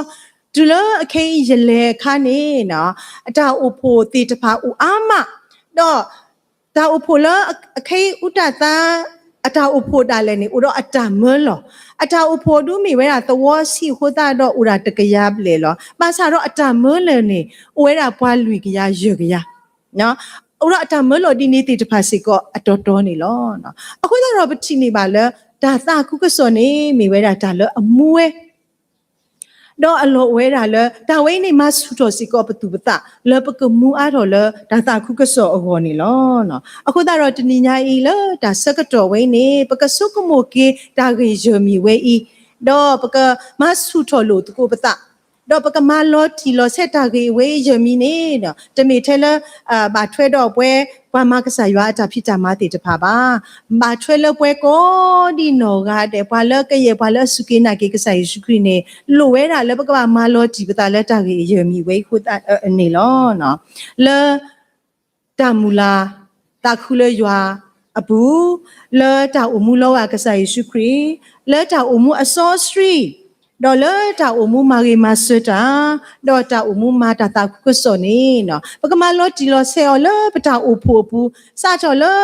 တုၤလၢအခဲအံၤယလဲၤအခါန့ၣ် အတၢ်အိၣ်ဖှိၣ်သ့ၣ်တဖၣ်အိၣ်အါမး, ဒီးတၢ်အိၣ်ဖှိၣ်လၢအခဲအံၤအူတၢ်သါ အတၢ်အိၣ်ဖှိၣ်ဒၣ်လဲာ်န့ၣ် အိၣ်ဒီးအတၢ်မၢလီၤ. အတၢ်အိၣ်ဖှိၣ်ဒုးမ့ၢ်ဝဲဒၣ်သဝီဆံးအဃိသတးဒီးအိၣ်ဒၣ်တကယၤဘျဲၣ်လီၤ. ဘၣ်ဆၣ်ဒီးအတၢ်မၢလၢာ်န့ၣ် အိၣ်ဝဲဒၣ်ပှၤလွံၢ်ကယၤယဲၢ်ကယၤ အိၣ်ဒီးအတၢ်မၢလီၤဒ်န့ၣ်သ့ၣ်တဖၣ်စ့ၢ်ကီးအတီၤတီၤန့ၣ်လီၤ. အဃိသတးဒီးပထံၣ်န့ၢ်ဘၣ်လၢ တၢ်သးခုကစီၣ်န့ၣ် မ့ၢ်ဝဲဒၣ်တၢ်လၢအမူဝဲ ဒီးအလီၢ်အိၣ်ဝဲဒၣ်လၢ တၢ်ဝဲအံၤန့ၣ် မၤဆူၣ်ထီၣ်စ့ၢ်ကီးပသူၣ်ပသး လၢပကမူအါထီၣ်လၢတၢ်သးခုကစီၣ်အဂီၢ်န့ၣ်လီၤ. အဃိသတးဒီးတနံၤညါအံၤလၢတၢ်ဆၢကတီၢ်ဝဲအံၤန့ၣ် ပကဆိကမိၣ်က့ၤတၢ်ဂ့ၢ်ယၢၤမံၤဝဲအံၤ, ဒီးပကမၤဆူၣ်ထီၣ်လိာ်သကိးပသး ဒီးပကမၤလီၤတံၢ်လီၤဆဲးတၢ်ဂ့ၢ်အဝဲအံၤယၢၤမံၤန့ၣ် တမ့ၢ်ထဲလၢ ဘၣ်ထွဲဒီးပှၤ ပှၤမၤကစၢ်ယွၤအတၢ်ဖံးတၢ်မၤသ့ၣ်တဖၣ်ဘၣ်. ဘၣ်ထွဲလၢပှၤကိးဒံနီၢ်ဂၤဒဲး ပှၤလၢကယဲၢ်ပှၤလၢအစူၢ်က့ၤနာ်က့ၤကစၢ်ယ့ၣ်ၡူးခရံာ်န့ၣ် လိၣ်ဝဲဒၣ်လၢပကဘၣ်မၤလီၤတံၢ်ပသးလၢတၢ်ဂ့ၢ်အယၢၤမံၤဝဲအံၤန့ၣ်လီၤ. လၢ တၢ်မုၢ်လၢ် သးခုလၢယွၤအပူၤ, လၢတၢ်အိၣ်မူလီၤဝဲကစၢ်ယ့ၣ်ၡူးခရံာ်, လၢတၢ်အိၣ်မူအစီဆှံ, ဒီးလၢတၢ်အိၣ်မူမၤဂ့ၤမၤစၢၤတၢ်, ဒီးတၢ်အိၣ်မူမၤတၢ်သးခုကစီၣ်န့ၣ် ပကမၤလီၤတံၢ်လီၤဆဲးအီၤလၢပတၢ်အိၣ်ဖှိၣ်အပူၤ, စးထီၣ်လၢ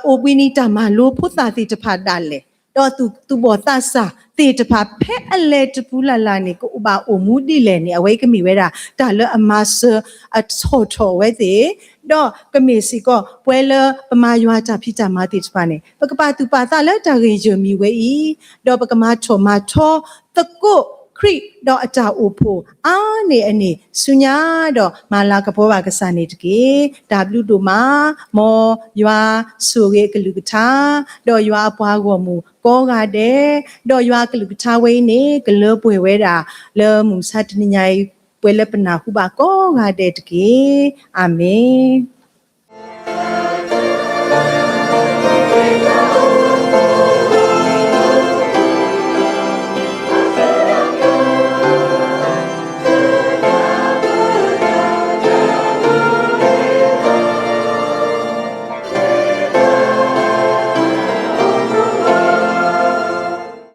အိၣ်ဘှံးနံၤတၢ်မၤလိဖိသၣ်သ့ၣ်တဖၣ်ဒၣ်လဲာ်, ဒီးသူၣ်ဘီၣ်သးစၢ်သ့ၣ်တဖၣ်ဖဲအလဲၤတပူၤလၢ်လၢ်န့ၣ် ကအိၣ်ဘၣ်အိၣ်မူဒ်လဲၣ်န့ၣ် အဝဲကမ့ၢ်ဝဲဒၣ် တၢ်လၢအမၤစၢၤအဆီၣ်ထီၣ်ဝဲသ့ၣ်, ဒီးကမ့ၢ်စ့ၢ်ကီးပှၤလၢပမၤယွၤတၢ်ဖံးတၢ်မၤသ့ၣ်တဖၣ်န့ၣ် ပကပာ်သူၣ်ပာ်သးလၢတၢ်ဂ့ၢ်ယၢၤမံၤဝဲအံၤ, ဒီးပကမၤထီၣ်မၤထီသကိးခရံာ်ဒီးအတၢ်အိၣ်ဖှိၣ်အါန့ၢ်အန့ၣ်ဆူညါ, ဒီးမၤလၤကပီၤဘၣ်ကစၢ်န့ၣ်တက့ၢ်. တၢ်ဘျုးဒိၣ်မး, မ်ယွၤဆိၣ်ဂ့ၤအကလုၢ်ကထါ, ဒီးယွၤအပှၤဂီၢ်မုၢ်ကိးဂၤဒဲး, ဒီးယွၤအကလုၢ်ကထါဝဲအံၤန့ၣ် ကလၢပှဲၤဝဲဒၣ် လၢမုၢ်မဆါတနံၤညါအံၤ ပှဲၤလၢပနၢ်ဟူဘၣ်ကိးဂၤဒဲးတက့ၢ်. အၤမ့ၣ်.